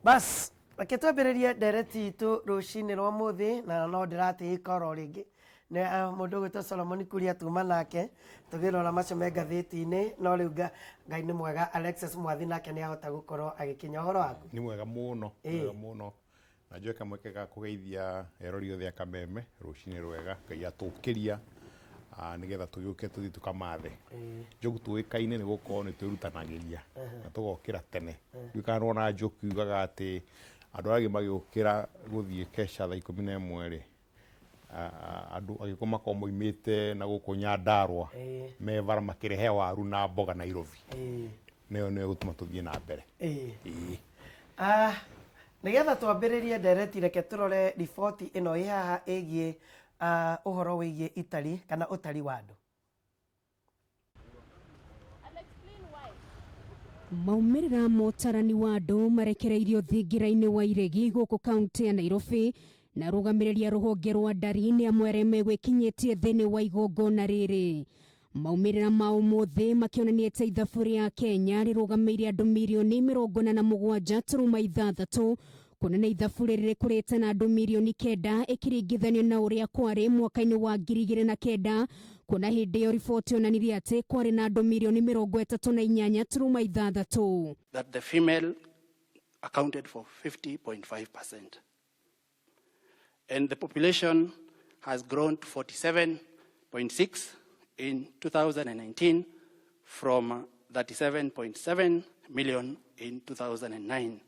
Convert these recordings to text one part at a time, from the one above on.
Bas, reke twambĩrĩrie ndereti itũ rũcinĩ rwa mũthĩ, na no ndĩratĩĩka oro rĩngĩ nĩ mũndũ ũgwĩtwo Solomon Kuria tuma nake tũgĩrora macio me ngathĩti-inĩ. No rĩu Ngai nĩ mwega, Alexis Mwathi nake nĩ ahota gũkorwo agĩkinya. Ũhoro waku? Nĩ mwega mũno, mwega mũno, na njoe kamweke ga kũgeithia erori othe a Kameme rũcinĩ rwega. Ngai atũkĩria nĩgetha tũgĩũke tũthiĩ tũkamathe Njogu. Tũĩkaine nĩ gũkorwo nĩ twĩrutanagĩria na tũgokĩra tene. Ndiũĩ kana nĩwona Njoku yugaga atĩ andũ arĩa angĩ magĩũkĩra gũthiĩ kesha thaa 11 rĩ, andũ agĩkũyũ makoragwo moimĩte na gũkũ Nyandarũa me bara makĩrehe waru na mboga Nairobi. Nayo nĩyo ĩgũtũma tũthiĩ na mbere. Ĩĩ. Nĩgetha twambĩrĩrie ndereti, reke tũrore riboti ĩno ĩ haha ĩgiĩ ũhoro wĩgiĩ itari kana ũtari wa andũ. Maumĩrĩra ma ũtarani wa andũ marekereirio thingira-inĩ wa Iregi gũkũ kaunti ya Nairobi, na arũgamĩrĩri a rũhonge rwa ndari nĩ amwe arĩa megwĩkinyĩtie thĩinĩ wa igongona rĩrĩ. Maumĩrĩra ma ũmũthĩ makĩonania atĩ ithabu rĩa Kenya rĩrũgamĩire andũ mirioni 47.6, kuonania ithabu rĩrĩ rĩkũrĩte na andũ mirioni 9 ĩkĩringithanio na ũrĩa kwarĩ mwaka-inĩ wa 2009, kuona hĩndĩ ĩyo riboti yonanirie atĩ kwarĩ na andũ mirioni 38.6. That the female accounted for 50.5%. And the population has grown to 47.6 in 2019 from 37.7 million in 2009.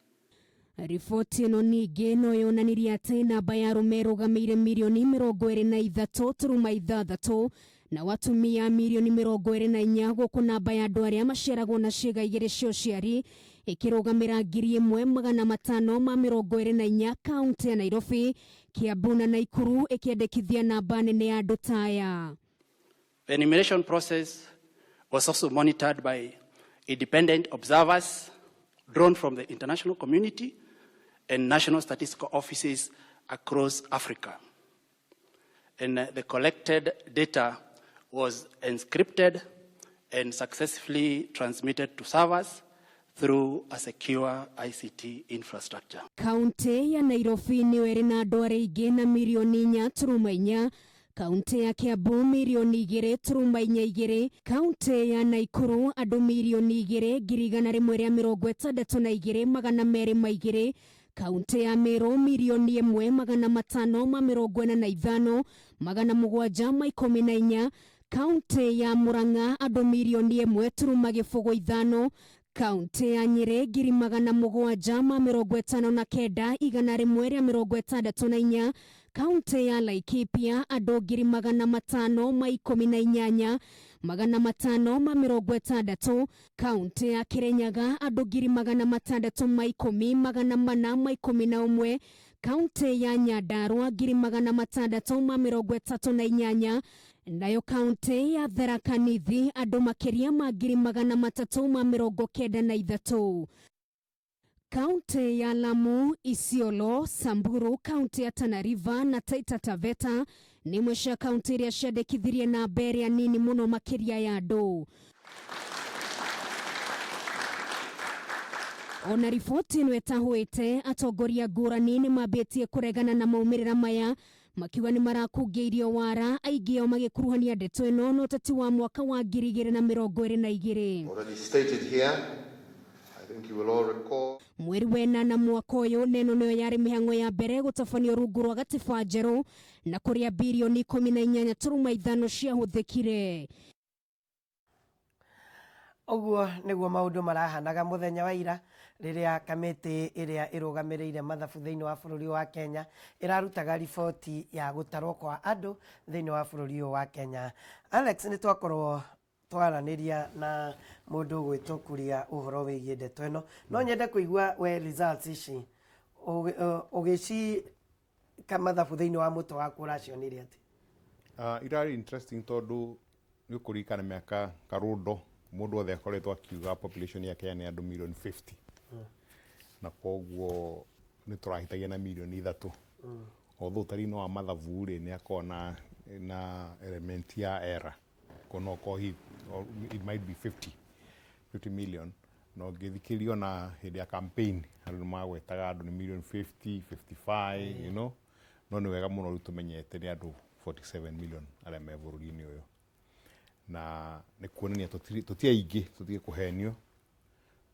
Riboti ĩno ningĩ no yonanirie atĩ namba ya arũme ĩrũgamĩire mirioni 23.6 na watumia mirioni 24, gũkũ namba ya andũ arĩa maciaragwo na ciĩga igĩrĩ cia ũciari ĩkĩrũgamĩra 1,524, kaunti ya Nairobi, Kiambu na Naikuru ĩkĩandĩkithia namba nene ya andũ ta aya. The enumeration process was also monitored by independent observers drawn from the international community and national statistical offices across Africa. And the collected data was encrypted and successfully transmitted to servers through a secure ICT infrastructure. Kaunti ya Nairobi nĩyo ĩrĩ na andũ arĩa aingĩ na mirioni 4.4, kaunti ya Kiambu mirioni 2.42, kaunti ya Naikuru andũ mirioni 2,162,202, kaunti ya Meru mirioni 1,545,714, kaunti ya Murang'a andũ mirioni 1.05, kaunti ya Nyĩrĩ 759,164, kaunti ya Laikipia andũ 518,560, kaunti ya Kirinyaga andũ 610,411, kaunti ya Nyandarua 638,000, nayo kaunti ya Tharaka Nithi andũ makĩria ma 393,000. Kaunti ya Lamu, Isiolo, Samburu, kaunti ya Tana River na Taita Taveta nĩ imwe cia kaunti iria ciandĩkithirie namba ĩrĩa nini mũno makĩria ya andũ. Ona riboti ĩno ĩtahũĩte, atongoria ngũrani nĩ mambĩtie kũregana na maumĩrĩra maya, makiuga nĩ marakungĩirio wara, aingĩ ao magĩkuruhania ndeto ĩno na ũteti wa mwaka wa 2022. Already stated here, I think you will all recall. Mweri wenana mwaka ũyũ, na ĩno nĩyo yarĩ mĩhang'o ya mbere gũtabanio rungu rwa gatiba njerũ, na kũrĩa birioni 18.5 ciahũthĩkire. Ũguo nĩguo maũndũ marahanaga mũthenya wa ira, rĩrĩa kamĩtĩ ĩrĩa ĩrũgamĩrĩire mathabu thĩinĩ wa bũrũri wa Kenya ĩrarutaga riboti ya gũtarwo kwa andũ thĩinĩ wa bũrũri ũyũ wa Kenya. Alex, nĩ twakorwo twaranĩria na mũndũ ũgwĩtwo Kuria ũhoro wĩgiĩ ndeto ĩno. No nyende kũigua we results ici ũgĩcika mathabu thĩinĩ wa mũtwe waku, ũracionire atĩ? Irarĩ interesting tondũ nĩ ũkũririkana mĩaka karũndo mũndũ wothe akoretwo akiuga population ya Kenya nĩ andũ mirioni 50, na koguo nĩ tũrahĩtagia na mirioni 3, although ũtari-inĩ wa mathabu rĩ, nĩ akoragwo na element ya error, kono ko it might be 50 million. Na ũngĩthikĩrĩria ona hĩndĩ ya campaign, andũ nĩ magwetaga andũ nĩ million 50, 55, no nĩ wega mũno rĩu tũmenyete nĩ andũ 47 million arĩa me bũrũri-inĩ ũyũ, na nĩ kuonania tũti aingĩ, tũtige kũhenio,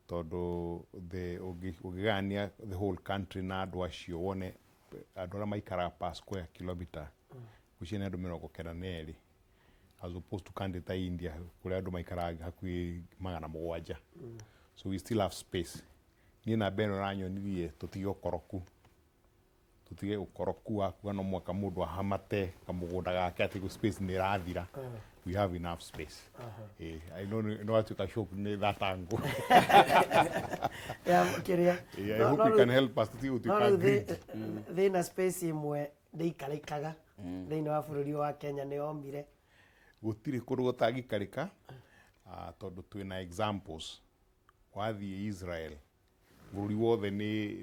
tondũ the ũngĩgayania the whole country na andũ acio, wone andũ arĩa maikaraga per square kilometer, ngwĩciria nĩ andũ 92, as opposed to country ta India, kũrĩa andũ maikaraga hakuhĩ 700. So we still have space. Niĩ namba ĩno ĩranyonirie tũtige ũkoroku, tũtige ũkoroku wa kuga no mwaka mũndũ ahamate kamũgũnda gake atĩ space nĩ ĩrathira. We have enough space. I know no watuĩka shock nĩ that angle. Ya kĩrĩa. I hope you can help us tũtige No gũtuĩka rĩu greed. Thĩna space ĩmwe ndĩikarĩkaga thĩinĩ wa bũrũri wa Kenya nĩ yomire. Gũtirĩ kũndũ gũtangĩikarĩka, tondũ twĩna examples. Wathiĩ Israel, bũrũri wothe nĩ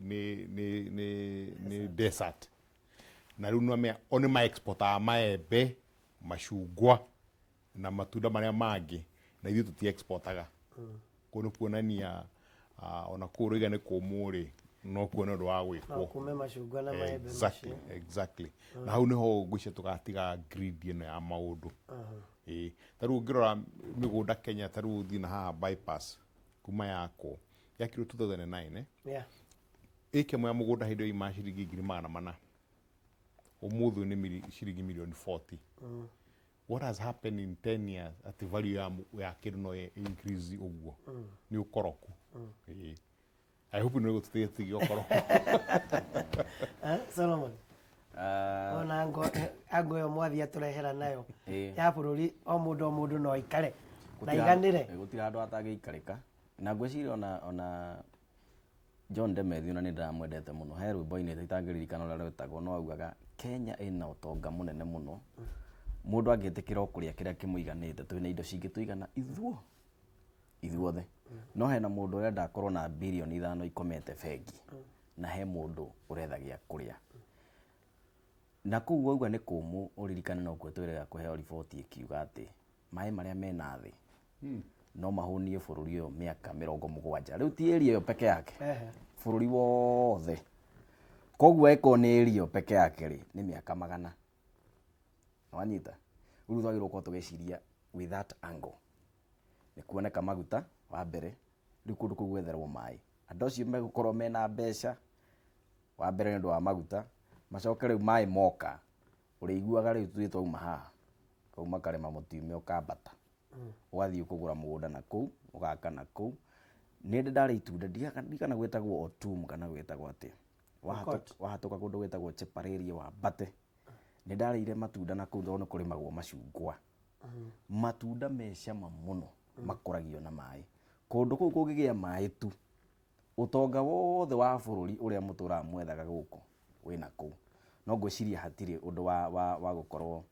desert, na rĩu nĩmamenya o nĩ maexportaga maembe, macungwa na matunda marĩa mangĩ, na ithuĩ tũti exportaga. Kũu nĩ kuonania ona kũu rĩiga nĩ kũmũ rĩ, no kuone ũndũ wa No gwĩkwo. kume macungwa na maembe macio. Exactly, na hau niho ngwĩciria tũgatiga greed ĩno ya maũndũ. Ĩĩ, ta rĩu ũngĩrora mĩgũnda Kenya, ta rĩu ũthiĩ na haha bypass kuma yakwo, yakirwo 2009, eh? Ĩka ĩmwe ya mũgũnda hĩndĩ ĩyo ima ciringi 400,000, ũmũthĩ ũyũ nĩ ciringi mirioni 40. What has happened in 10 years atĩ value ya kĩndũ no increase ũguo? Nĩ ũkoroku. Ĩĩ. I hope nĩ gũtũtige ũkoroku. Eh, Solomon, ona ango ĩyo mwathi atũrehera nayo ya bũrũri, o mũndũ o mũndũ no aikare na iganĩre. Gũtirĩ handũ hatangĩikarĩka, na ngwĩciria ona John Demethew, na nĩ ndĩramwendete mũno, he rwĩmbo ainĩte itangĩririkana ũrĩa rwĩtagwo, no augaga Kenya ĩna ũtonga mũnene mũno, mũndũ angĩtĩkĩra o kũrĩa kĩrĩa kĩmũiganĩte, twĩna indo cingĩtũigana ithuothe. No hena mũndũ ũrenda akorwo na birioni 5 ikomete bengi, na he mũndũ ũretha gĩa kũrĩa. Na kũu wauga nĩ kũmũ, ũririkane no kuo twĩrĩga kũheo riboti ĩkiuga atĩ maĩ marĩa mena thĩ no mahũnie bũrũri ũyũ mĩaka 70. Rĩu ti area ĩyo peke yake, bũrũri wothe. Koguo angĩkorwo nĩ area ĩyo peke yake rĩ, nĩ mĩaka 100. Wanyita? Rĩu twagĩrĩirwo gũkorwo tũgĩciria with that angle. Nĩ kuoneka maguta wa mbere, rĩu kũndũ kũu gwetherwo maĩ, andũ acio megũkorwo mena mbeca wa mbere nĩ ũndũ wa maguta, macoke rĩu maĩ moka, ũrĩiguaga rĩu tuĩ twauma haha, kauma karĩma mũtiume, ũkambata ũgathiĩ kũgũra mũgũnda na kũu, ũgaka na kũu. Nĩ ndĩ ndarĩ itunda ndirikana gwĩtagwo otum kana gwĩtagwo atĩa. Wahatũka kũndũ gwĩtagwo Chepareria wambate, nĩ ndarĩire matunda na kũu tondũ nĩ kũrĩmagwo macungwa, matunda me cama mũno, makũragio na maĩ. Kũndũ kũu kũngĩgĩa maĩ tu, ũtonga wothe wa bũrũri ũrĩa mũtũraga mwethaga gũkũ wĩna kũu. No ngwĩciria hatirĩ ũndũ wa gũkorwo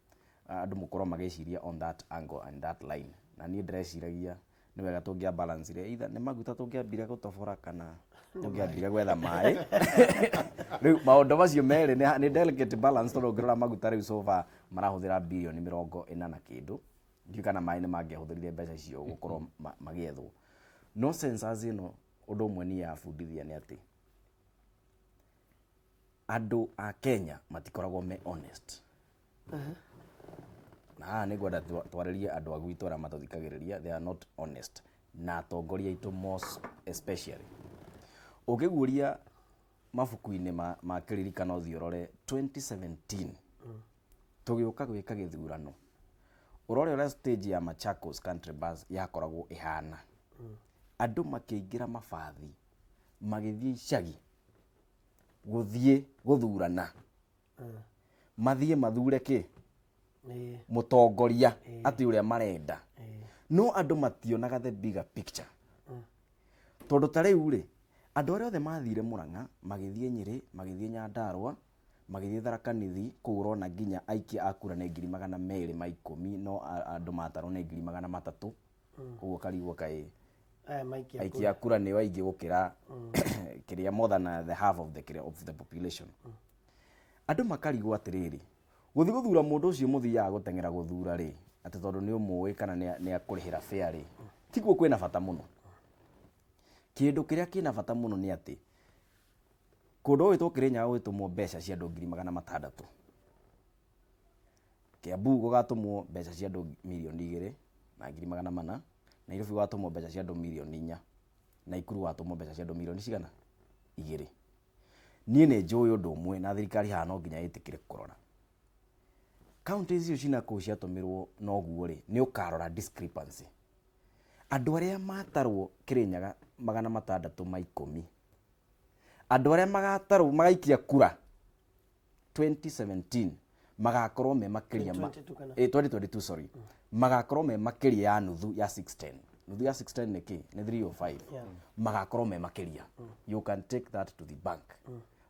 andũ mũkorwo magĩciria on that angle and that line. Na niĩ ndĩreciragia nĩ wega tũngĩa balance either nĩ maguta tũngĩambire gũtobora kana tũngĩambire gwetha maĩ. Rĩu maũndũ macio merĩ nĩ delicate balance, tondũ ũngĩrora maguta rĩu so far marahũthĩra birioni 40 na kĩndũ. Ndiũĩ kana maĩ nĩ mangĩahũthĩrire mbeca icio gũkorwo magĩethwo. No census ĩno, ũndũ ũmwe niĩ yabundithia nĩ atĩ andũ a Kenya matikoragwo me honest. Na haha nĩ ngwenda twarĩrie andũ a gwitũ arĩa matũthikagĩrĩria. They are not honest, na atongoria aitũ most especially. Ũngĩguũria mabuku-inĩ ma kĩririkano, ũthiĩ ũrore 2017 tũgĩũka gwĩka gĩthurano, ũrore ũrĩa stage ya Machakos Country Bus yakoragwo ĩhana, andũ makĩingĩra mabathi magĩthiĩ icagi gũthiĩ gũthurana, mathiĩ mathure kĩ? Mũtongoria atĩ ũrĩa marenda. No andũ mationaga the bigger picture, tondũ ta rĩu rĩ, andũ arĩa othe mathire Murang'a, magĩthiĩ Nyĩrĩ, magĩthiĩ Nyandarua, magĩthiĩ Tharaka Nithi, kũu ũrona nginya aikia a kura nĩ 210,000, no andũ matarwo nĩ 300,000. Koguo karigwo kaĩ Aya maikia aikia a kura nĩo aingĩ gũkĩra kĩrĩa, more than the half of the, kĩrĩa, of the population. Andũ makarigwo atĩrĩrĩ, gũthiĩ gũthura mũndũ ũcio mũthiaga gũteng'era gũthura rĩ, atĩ tondũ nĩ ũmũĩ kana nĩ akũrĩhĩra fare rĩ, tiguo kwĩna bata mũno. Kĩndũ kĩrĩa kĩna bata mũno nĩ atĩ kũndũ gwĩtwo Kĩrĩnyaga gwĩtũmwo mbeca cia andũ 600,000, Kiambu gũgatũmwo mbeca cia andũ 2,400,000, Nairobi gũgatũmwo mbeca cia andũ 4 million, Naikuru gũgatũmwo mbeca cia andũ mirioni cigana? 2. Niĩ nĩ njũĩ ũndũ ũmwe, na thirikari haha no nginya ĩtĩkĩre kũrora kaunti icio cina kũu ciatũmĩrwo noguo rĩ, nĩ ũkarora discrepancy. Andũ arĩa matarwo Kĩrĩnyaga 610, andũ arĩa magatarwo magaikia kura 2017 magakorwo me makĩria ma 2022 kana? 2022, sorry, magakorwo me makĩria ya nuthu ya 610. Nuthu ya 610 nĩ kĩ? Nĩ 305. Magakorwo me makĩria. You can take that to the bank.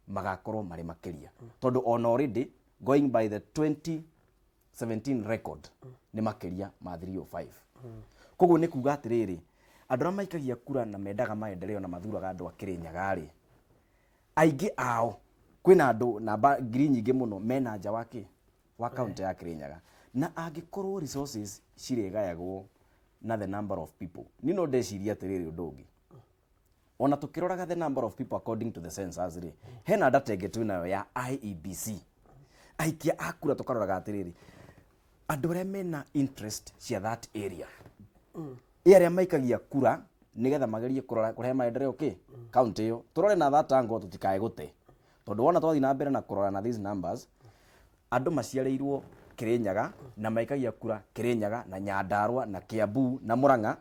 Magakorwo marĩ makĩria tondũ ona already, going by the 2017 record, nĩ makĩria ma 305. Koguo nĩ kuga atĩrĩrĩ, andũ arĩa maikagia kura na mendaga maendeleo na mathuraga andũ a Kĩrĩnyaga rĩ, aingĩ ao, kwĩna andũ namba ngiri nyingĩ mũno mena nja wa kĩ wa kaunti ya Kĩrĩnyaga. Na angĩkorwo resources cirĩgayagwo na the number of people, niĩ no ndeciria atĩrĩrĩ, ũndũ ũngĩ, ona tũkĩroraga the number of people according to the census rĩ, hena data ĩngĩ twĩnayo ya IEBC, aikia a kura. Tũkaroraga atĩrĩrĩ, andũ arĩa mena interest cia that area, ĩ arĩa maikagia kura nigetha magerie kũrora kũrehe maendeleo kĩ kaunti ĩyo, tũrore na that angle, tũtikae gũte, tondũ wona twathiĩ na mbere na kũrora na these numbers, andũ maciarĩirwo Kĩrĩnyaga na maikagia kura Kĩrĩnyaga na Nyandarua na Kiambu na Murang'a,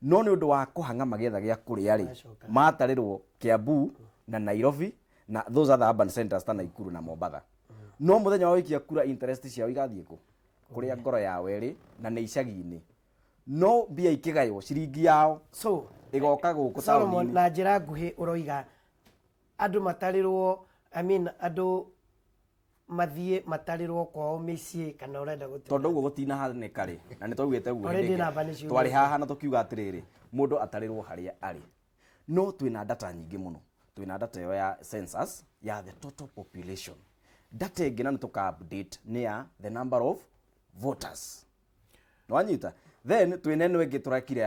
no nĩ ũndũ wa kũhang'a magĩetha gĩa kũrĩa rĩ, matarĩrwo Kiambu na Nairobi na those other urban centers ta Naikuru na Mombatha. No mũthenya wa gũikia kura, interest ciao igathiĩ kũ kũrĩa ngoro yao ĩrĩ, na nĩ icagi-inĩ, no mbia ikĩgaywo, ciringi yao so ĩgoka gũkũ Solomon, taũni-inĩ. Na njĩra nguhĩ ũroiga andũ matarĩrwo, I mean, andũ mathiĩ matarĩrwo kwao mĩciĩ, kana ũrenda gũtĩ? Tondũ ũguo gũtinahanĩka rĩ, na nĩ twaugĩte ũguo Already hĩndĩ ĩngĩ. namba nĩ ciumĩte. Twarĩ haha na tũkiuga atĩrĩrĩ, mũndũ atarĩrwo harĩa arĩ. No twĩna data nyingĩ mũno. Twĩna data ĩyo ya census ya the total population. Data ĩngĩ, na nĩ tũka update, nĩ ya the number of voters. Nĩwanyita? Then twĩna ĩno ĩngĩ tũrekire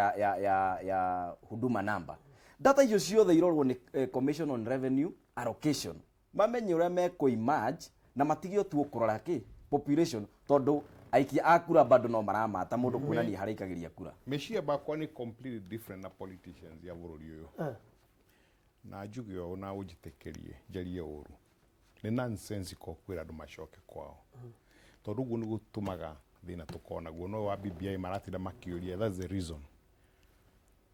ya Huduma Number. Data icio ciothe irorwo nĩ Commission on Revenue Allocation, mamenye ũrĩa mekũ na matige tu kũrora kĩ population, tondũ aikia a kura bado no maramata mũndũ kuonania harĩa aikagĩria kura. Meciria makwa nĩ completely different na politicians ya bũrũri ũyũ, na njuge ũũ na ũnjĩtĩkĩrie njarie ũru, nĩ nonsensical kwĩra andũ macoke kwao, tondũ ũguo nĩ gũtũmaga thĩna tũkorwo naguo no wa BBI maratinda makĩũria. That's the reason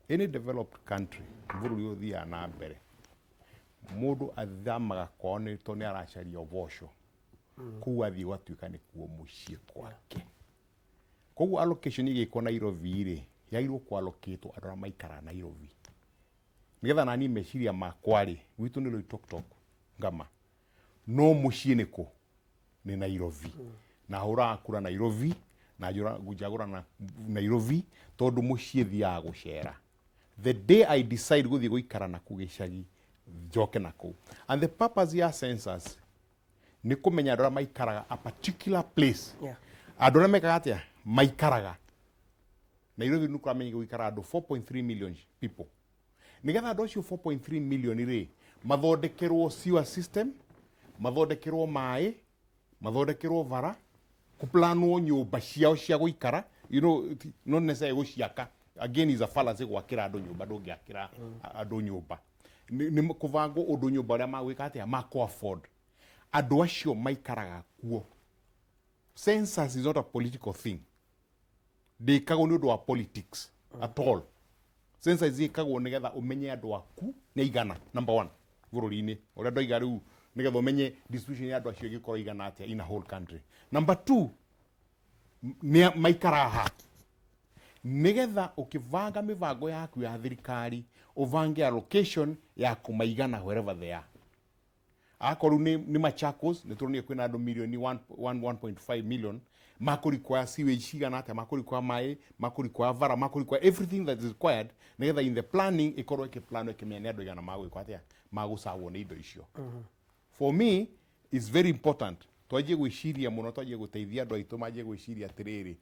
any developed country, bũrũri ũthiaga na mbere, mũndũ athamaga kwao nĩ tondũ nĩ aracaria ũboco kũu, athiĩ gwatuĩka nĩ kuo mũciĩ gwake. Koguo allocation ĩgĩkwo Nairobi rĩ, yagĩrĩirwo kũ-allocate andũ arĩa maikaraga Nairobi, nĩgetha nani meciria makwa rĩ, gwitũ nĩ Loitoktok ngama, no mũciĩ nĩ kũ? Nĩ Nairobi. Na hũraga kura Nairobi na njagũra na Nairobi, tondũ mũciĩ thiaga gũcera. The day I decide gũthiĩ gũikara na kũu gĩcagi, njoke na kũu. And the purpose ya census nĩ kũmenya andũ arĩa maikaraga a particular place. Andũ arĩa mekaga atĩa maikaraga Nairobi, nĩ kũramenya gũikara andũ 4.3 million people. Nĩgetha andũ acio 4.3 million rĩ, mathondekerwo sewer system, mathondekerwo maĩ, mathondekerwo bara, kũplanwo nyũmba ciao cia gũikara, not necessarily gũciaka. Again, is a fallacy gwakĩra andũ nyũmba. Ndũngĩakĩra andũ nyũmba. Nĩ kũbangwo ũndũ nyũmba ũrĩa magwĩka atĩa, makũ afford, andũ acio maikaraga kuo. Census is not a political thing. Ndĩkagwo nĩ ũndũ wa politics at all. Census ĩkagwo nĩgetha ũmenye andũ aku nĩ aigana, number one, bũrũri-inĩ ũrĩa ndoiga rĩu, nĩgetha ũmenye distribution ya andũ acio ĩgĩkorwo igana atĩa in a whole country. Number two, nĩ maikaraga ha, nĩgetha ũkĩbanga mĩbango yaku ya thirikari, ũbange allocation ya kũmaigana wherever they are. Akorwo nĩ Machakos, nĩ tũronire kwĩna andũ milioni 1.5 million, makũrequire sewage cigana atĩa, makũrequire maĩ, makũrequire bara, makũrequire everything that is required, nĩgetha in the planning ĩkorwo ĩkĩplanwo ĩkĩmenya nĩ andũ aigana magwĩkwo atĩa, magũcagwo nĩ indo icio. For me, it's very important twanjie gwĩciria mũno, twanjie gũteithia andũ aitũ manjie gwĩciria atĩrĩrĩ,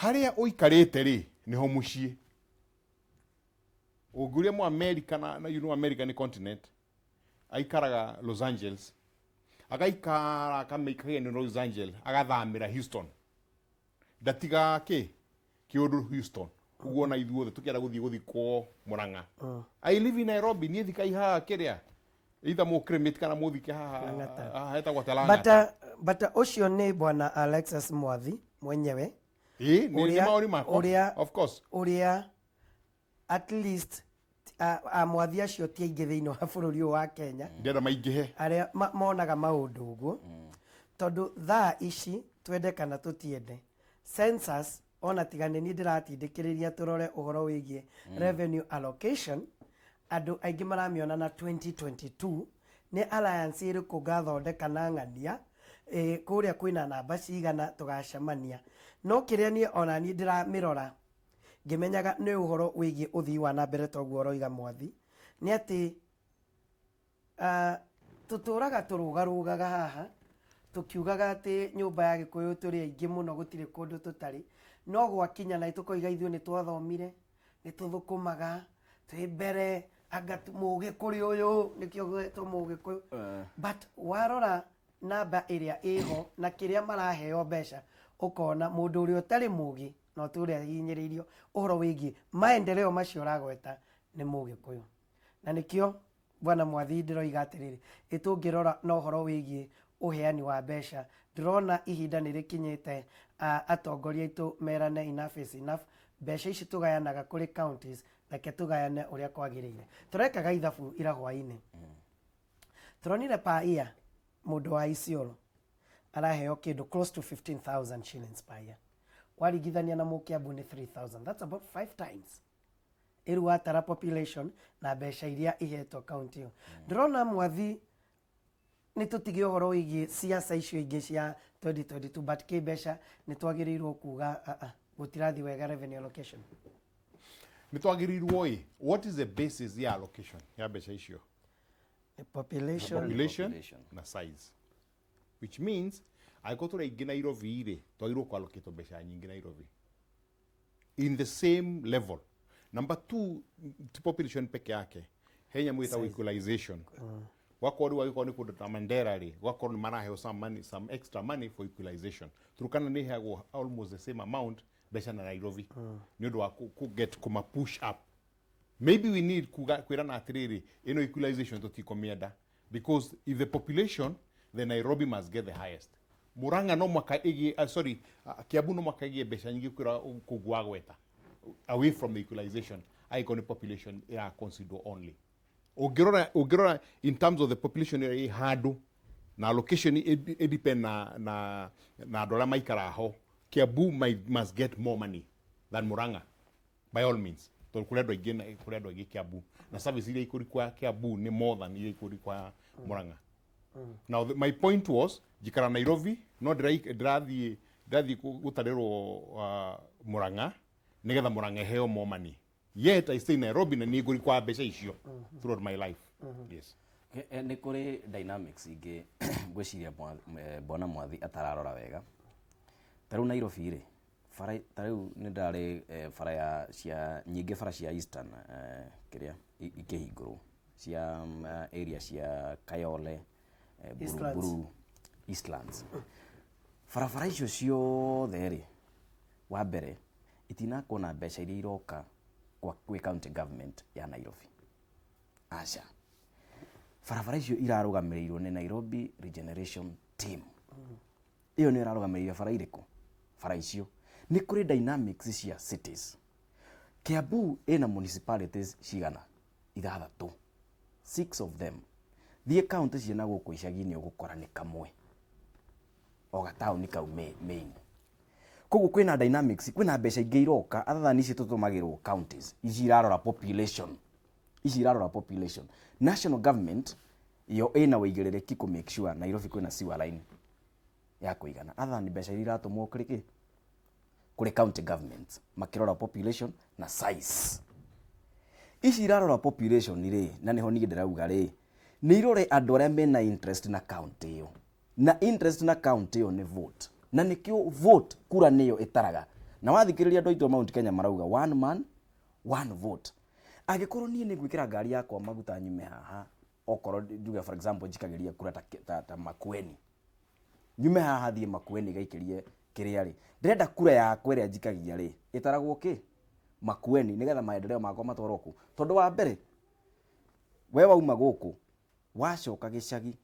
harĩa ũikarĩte rĩ, nĩho mũciĩ. Ũngĩũria mũ America na you know America nĩ continent, aikaraga Los Angeles, agaikara akamĩikagia nĩ Los Angeles, agathamĩra Houston, ndatiga kĩ kĩũndũ Houston. Ũguo na ithuothe tũkĩenda gũthiĩ gũthikwo Murang'a. I live in Nairobi, niĩ thikai haha kĩrĩa either mũcremate kana mũthike haha. Lang'ata. Haha hetagwo atĩa, Lang'ata. But ũcio nĩ bwana Alexis Mwathi mwenyewe. Ĩĩ, nĩ maoni makwa. Of course. Ũrĩa at least amwathi acio ti aingĩ thĩinĩ wa bũrũri ũyũ wa Kenya. Ndĩrenda maingĩhe. Arĩa monaga maũndũ ũguo, tondũ thaa ici, twende kana tũtiende, census ona tiga nĩ niĩ ndĩratindĩkĩrĩria tũrore ũhoro wĩgiĩ revenue allocation, andũ aingĩ maramĩona na 2022 nĩ alliance ĩrĩkũ ngathondeka na ng'ania kũrĩa kwĩna namba cigana tũgacemania. No kĩrĩa niĩ ona niĩ ndĩramĩrora ngĩmenyaga nĩ ũhoro wĩgiĩ ũthii wa na mbere, toguo ũroiga Mwathi, nĩ atĩ tũtũraga tũrũgarũgaga haha tũkiugaga atĩ nyũmba ya Gĩkũyũ tũrĩ aingĩ mũno, gũtirĩ kũndũ tũtarĩ, no gwakinya na tũkoiga ithuĩ nĩ twathomire, nĩ tũthũkũmaga, twĩ mbere, anga mũgĩkũrĩ ũyũ nĩkĩo gwetwo mũgĩkũyũ. But warora namba ĩrĩa ĩho na kĩrĩa maraheo mbeca, ũkona mũndũ ũrĩa ũtarĩ mũgĩ na ũtũrĩa hinyĩrĩirio ũhoro wĩgiĩ maendeleo macio ũragweta nĩ mũgĩkũyũ. Na nĩkĩo bwana Mwathi ndĩroiga atĩrĩrĩ, ĩ tũngĩrora na ũhoro wĩgiĩ ũheani wa mbeca, ndĩrona ihinda nĩ rĩkinyĩte atongoria aitũ merane enough is enough. Mbeca ici tũgayanaga kũrĩ counties, reke tũgayane ũrĩa kwagĩrĩire. Tũrekaga ithabu ira hwainĩ, tũronire per year mũndũ wa Isiolo araheo kĩndũ close to 15,000 shillings per year, waringithania na mũkĩambu nĩ 3000. That's about five times. Ĩrĩu watara population na mbeca iria ihetwo county ĩyo, ndĩrona Mwathi nĩ tũtige ũhoro wĩgiĩ siasa icio ingĩ cia 2022, but kĩmbeca nĩ twagĩrĩirwo kuga gũtirathiĩ wega revenue allocation. Nĩ twagĩrĩirwo ĩ, what is the basis ya allocation ya mbeca icio? Nĩ population. Population. Population. Na size, which means angĩkorwo tũrĩ aingĩ Nairobi rĩ, twagĩrĩirwo kũ mbeca nyingĩ Nairobi in the same level. Number two, ti population peke yake, he nyamũ ĩtagwo equalization. Gwakorwo rĩu angĩkorwo nĩ kũndũ ta Mandera rĩ, gwakorwo nĩ maraheo some money, some extra money for equalization. Turkana nĩ ĩheagwo almost the same amount mbeca na Nairobi nĩ ũndũ wa ku get kuma push up. Maybe we need kuga kwĩrana atĩrĩrĩ, ĩno equalization tũtikũmĩenda, because if the population, then Nairobi must get the highest. Murang'a no mwaka ĩgĩe, sorry, Kiambu no mwaka ĩgĩe mbeca nyingĩ kwĩra kũu wagweta, away from the equalization, angĩkorwo nĩ population ĩra consider only. Ũngĩrora in terms of the population ĩrĩa ĩ handũ na allocation ĩ depend na andũ arĩa maikaraga ho, Kiambu must get more money than Murang'a by all means, tondũ kũrĩ andũ aingĩ kũrĩ andũ aingĩ Kiambu, na service iria ikũri kwa Kiambu nĩ more than iria ikũri kwa Murang'a. Now my point was, njikara Nairobi no ndĩrathiĩ gũtarĩrwo Murang'a nĩgetha Murang'a ĩheo more money, yet I stay in Nairobi na nĩ ngũri kwa mbeca icio throughout my life, yes. Nĩ kũrĩ dynamics ingĩ ngwĩciria bwana Mwathi atararora wega. Ta rĩu Nairobi rĩ, bara ta rĩu nĩ ndarĩ bara ya cia nyingĩ, bara cia Eastern kĩrĩa ikĩhingũrwo cia area cia Kayole, Eastlands. Buruburu, Eastlands, barabara icio ciothe rĩ, wa mbere itinakuona na mbeca iria iroka kwa kwĩ county government ya Nairobi. Aca, barabara icio irarũgamĩrĩirwo nĩ Nairobi Regeneration Team. Ĩyo nĩyo ĩrarũgamĩrĩire bara irĩkũ, bara icio. Nĩ kũrĩ dynamics cia cities. Kiambu ĩna municipalities cigana? Ithathatũ, six of them. Thiĩ county ciĩna gũkũ icagi-inĩ, ũgũkora nĩ kamwe o gataũni kau main. Koguo kwĩna dynamics, kwĩna mbeca ingĩ iroka other than ici tũtũmagĩrwo counties. Ici irarora population, ici irarora population. National government yo ĩna wĩigĩrĩrĩki kũ make sure Nairobi kwĩna sewer line ya kũigana, other than mbeca iria iratũmwo kũrĩ kĩ, kũrĩ county governments makĩrora population na size. Ici irarora population rĩ, na nĩho niĩ ndĩrauga rĩ, nĩ irore andũ arĩa mena interest na county ĩyo, na interest na county ĩyo nĩ vote, na nĩkĩo vote, kura nĩyo ĩtaraga. Na wathikĩrĩria andũ aitũ a Mount Kenya marauga one man, one vote. Angĩkorwo niĩ nĩ ngwĩkĩra ngari yakwa maguta nyume haha, okorwo njuge for example njikagĩria kura ta Makueni, nyume haha thiĩ Makueni gaikĩrie kĩrĩa rĩ, ndĩrenda kura yakwa ĩrĩa njikagia rĩ ĩtaragwo kĩ Makueni, nĩgetha maendeleo makwa matwarwo kũ. Tondũ wa mbere, we wauma gũkũ wacoka gĩcagi,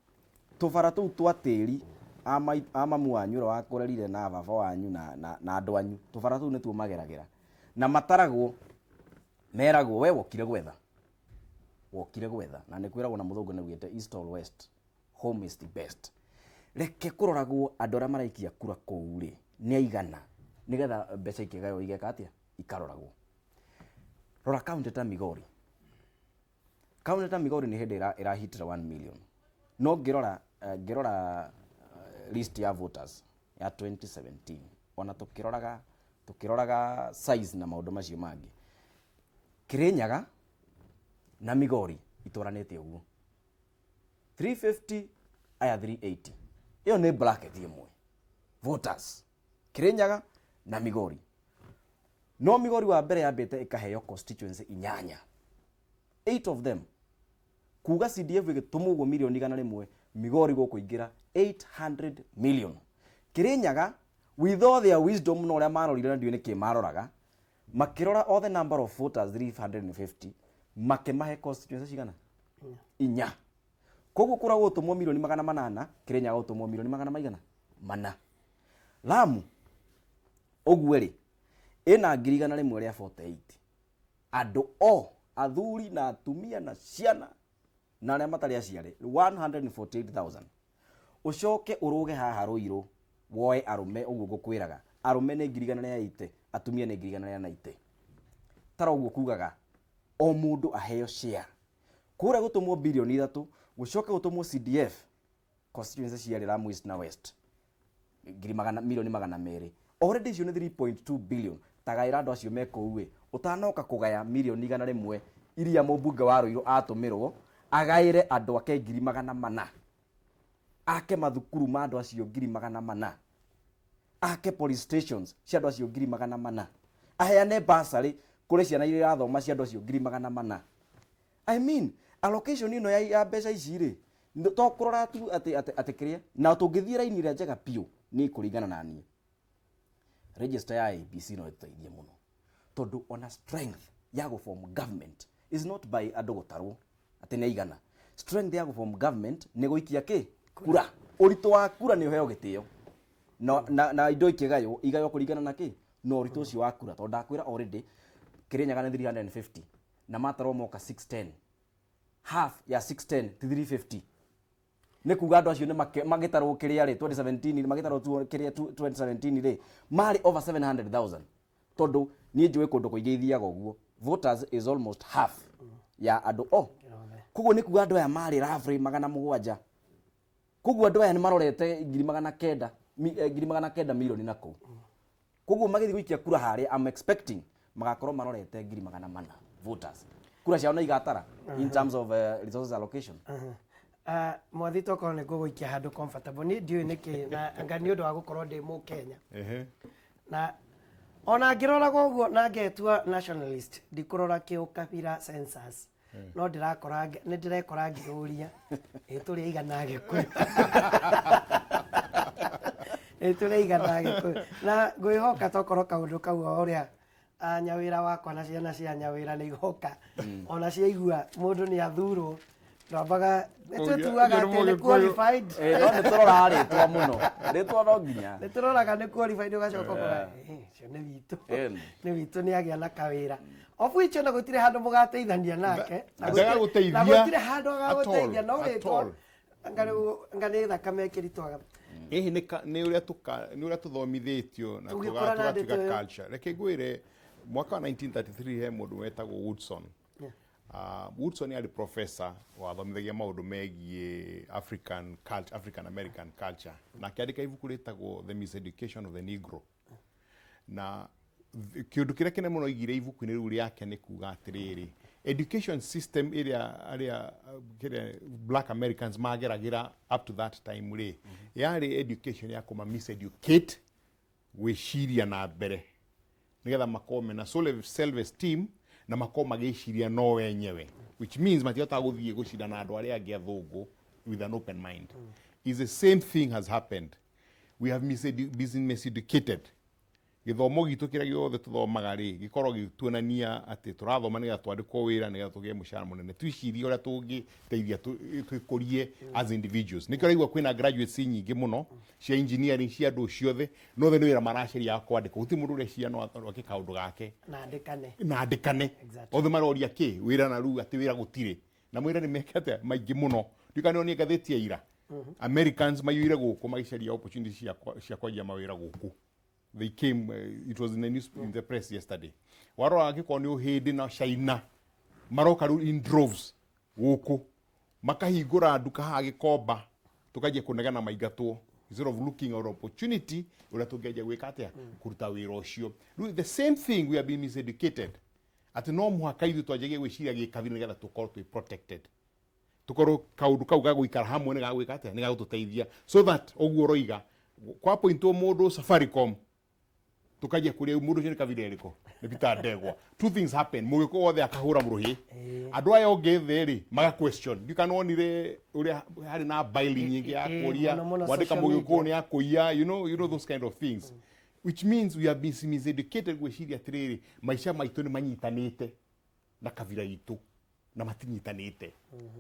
tũbara tũu twa tĩri a mamu wanyu ũrĩa wakũrerire na baba wanyu na andũ anyu, tũbara tũu nĩtuo mageragĩra na mataragwo, meragwo we wokire gwetha, wokire gwetha. Na nĩ kwĩragwo na mũthũngũ nĩ ugĩte east or west, home is the best. Reke kũroragwo andũ arĩa maraikia kura kũu rĩ nĩ aigana, nĩgetha mbeca ikĩgaywo igeka atĩa, ikaroragwo. Rora kaunti ta Migori, kaunti ta Migori nĩ hĩndĩ ĩrahitĩra 1 million, no ngĩrora ngĩrora list ya voters ya 2017, ona tũkĩroraga size na maũndũ macio mangĩ, Kirinyaga na Migori itwaranĩte ũguo 350 aya 380, ĩyo nĩ bracket ĩmwe voters Kirinyaga na Migori. No Migori wa mbere yambĩte ĩkaheo constituency inyanya, 8 of them, kuga CDF ĩgĩtũmwo ũguo milioni 100, Migori gũkũingĩra 800 million. Kirinyaga, with all their wisdom na ũrĩa marorire na ndiũĩ nĩkĩ maroraga, makĩrora all the number of voters 350, makĩmahe constituency cigana? Inya. Koguo kũra gũtũmwo milioni 800, Kirinyaga gũtũmwo milioni magana maigana mana. Lamu ũguo rĩ ĩna 148,000 andũ o athuri na atumia na ciana na arĩa matarĩ aciare, 148,000. Ũcoke ũrũge haha Ruiru woe arũme, ũguo ngũkwĩraga arũme nĩ 180,000, atumia nĩ 190,000. Tara ũguo kugaga o mũndũ aheo share. Kũrĩa gũtũmwo bilioni 3, gũcoke gũtũmwo CDF constituency cierĩ, Lamu East na West, ngiri magana milioni 200. Already icio nĩ 3.2 billion. Tagaĩra andũ acio me kũu ĩ, ũtanoka kũgaya milioni 100 iria mũmbunge wa Ruiru atũmĩrwo agaĩre andũ ake 400,000, ake mathukuru ma andũ acio 400,000, ake police stations cia andũ acio 400,000, aheane bursary kũrĩ ciana iria irathoma cia andũ acio 400,000. I mean, allocation ĩno ya mbeca ici rĩ, to kũrora tu atĩ kĩrĩa na tũngĩthiĩ raini ĩrĩa njega biũ nĩ kũringana na niĩ, register ya IEBC no ĩtũteithie mũno, tondũ ona strength ya gũform government is not by andũ gũtarwo atĩ nĩ aigana. Strength ya gũform government nĩ gũikia kĩ kura, ũritũ wa kura nĩ ũheo gĩtĩo na indo ikĩgaywo igaywo kũringana na kĩ na ũritũ ũcio wa kura, tondũ ndakwĩra already Kirinyaga nĩ 350 na matarwo moka 610, half ya 610 ti 350. Nĩ kuga andũ acio nĩ magĩtarwo kĩrĩa rĩ 2017, magĩtarwo kĩrĩa 2017 rĩ marĩ over 700,000, tondũ niĩ njũĩ kũndũ kũingĩ ithiaga ũguo, voters is almost half ya andũ o. Koguo nĩ kuga andũ aya marĩ roughly 700. Koguo andũ aya nĩ marorete 900, 900 milioni na kũu. Koguo magĩthiĩ gũikia kura harĩa, I'm expecting magakorwo marorete 400,000 voters. Kura ciao nĩ igatara in terms of resources allocation. Mwathi, tokorwo nĩ ngũgũikia handũ comfortable, niĩ ndiũĩ nĩkĩ na anga nĩ ũndũ wa gũkorwo ndĩ Mũkenya na ona ngĩroraga ũguo na ngetua nationalist, ndikũrora kĩũkabira census, no ndĩrakora nĩ ndĩrekora ngĩũria, ĩ tũrĩ aigana Agĩkũyũ? Ĩ tũrĩ aigana Agĩkũyũ? Na ngwĩhoka tokorwo kaũndũ kau o ũrĩa nyawĩra wakwa na ciana cia nyawĩra nĩ igoka ona ciaigua mũndũ nĩ athurwo, twambaga nĩ twĩtuaga atĩ nĩ qualified. No nĩ tũroraga rĩtwa mũno, rĩtwa no nginya. Nĩ tũroraga nĩ qualified, ũgacoka ũkora, "Eh, ũcio nĩ witũ." Nĩ witũ, nĩ agĩa na kawĩra, of which ona gũtirĩ handũ mũgateithania nake. Na Ndagagũteithia na gũtirĩ handũ at agagũteithia all, no at rĩtwa all. Anga rĩu anga nĩ thakame ĩkĩritwaga. Ĩhĩ nĩ ũrĩa tũthomithĩtio na Tũgĩkũra na tũgatuĩka ndeto ĩyo. culture. Reke ngwĩre, mwaka wa 1933 he mũndũ wetagwo Woodson. Woodson arĩ professor wathomithagia maũndũ megiĩ African culture, African American culture, na akĩandĩka ibuku rĩtagwo The Miseducation of the Negro. Na kĩũndũ kĩrĩa kĩnene mũno oigire ibuku-inĩ rĩu rĩake nĩ kuga atĩrĩrĩ, education system ĩrĩa arĩa kĩrĩa Black Americans mageragĩra up to that time rĩ, yarĩ education ya kũma miseducate gwĩciria na mbere nĩgetha makorwo mena self esteem. Na makorwo magĩciria no wenyewe, which means matihotaga gũthiĩ gũcindana na andũ arĩa angĩ athũngũ with an open mind. Is the same thing has happened. We have been miseducated. Gĩthomo gitũ kĩrĩa gĩothe tũthomaga rĩ, gĩkorwo gĩtuonania atĩ tũrathoma nĩgetha twandĩkwo wĩra, nĩgetha tũgĩe mũcara mũnene. Twicirie ũrĩa tũngĩteithia twĩkũrie as individuals. Nĩkĩo ũraigua kwĩna graduates nyingĩ mũno cia engineering, cia andũ ciothe, no othe nĩ wĩra maracaria wa kwandĩkwo. Gũtirĩ mũndũ ũreciria no ake kaũndũ gake na andĩkane. Na andĩkane. Othe maroria kĩ wĩra, na rĩu atĩ wĩra gũtirĩ na mwĩra nĩ meke atĩa maingĩ mũno. Ndikana nĩ ngathĩti ya ira, Americans maiyũire gũkũ magĩcaria opportunities cia kwanjia mawĩra gũkũ. They came, it was in the news, in the press yesterday. Warora angĩkorwo nĩ Ũhĩndĩ na China maroka rĩu in droves gũkũ, makahingũra nduka haha Gĩkomba, tũkanjia kũnegena maingatwo instead of looking at opportunity ũrĩa tũngĩanjia gwĩka atĩa kũruta wĩra ũcio. Rĩu the same thing, we have been miseducated atĩ no mũhaka ithuĩ twanjagie gwĩciria gĩkabira nĩgetha tũkorwo twĩ protected, tukorwo kaundu kau ga gũikara hamwe nĩ gagwĩka atĩa, nĩ gagũtũteithia, so that ũguo ũroiga kwa pointwo mũndũ Safaricom, tukanjia kũrĩa mũndũ ũcio nĩ kabira ĩrĩkũ, nĩ Peter Ndegwa. Two things happen: mũgĩkũyũ wothe akahũra mũrũhĩ, andũ aya ũngĩ thĩ rĩ maga question. Ndikana wonire ũrĩa harĩ na baili nyingĩ ya kũria mũno mũno mwandĩka social mũgĩkũyũ media. Nĩ akũiya, you know those kind of things, which means we have been miseducated gwĩciria atĩrĩrĩ, maica maitũ nĩ manyitanĩte na kabira itũ, na matinyitanĩte.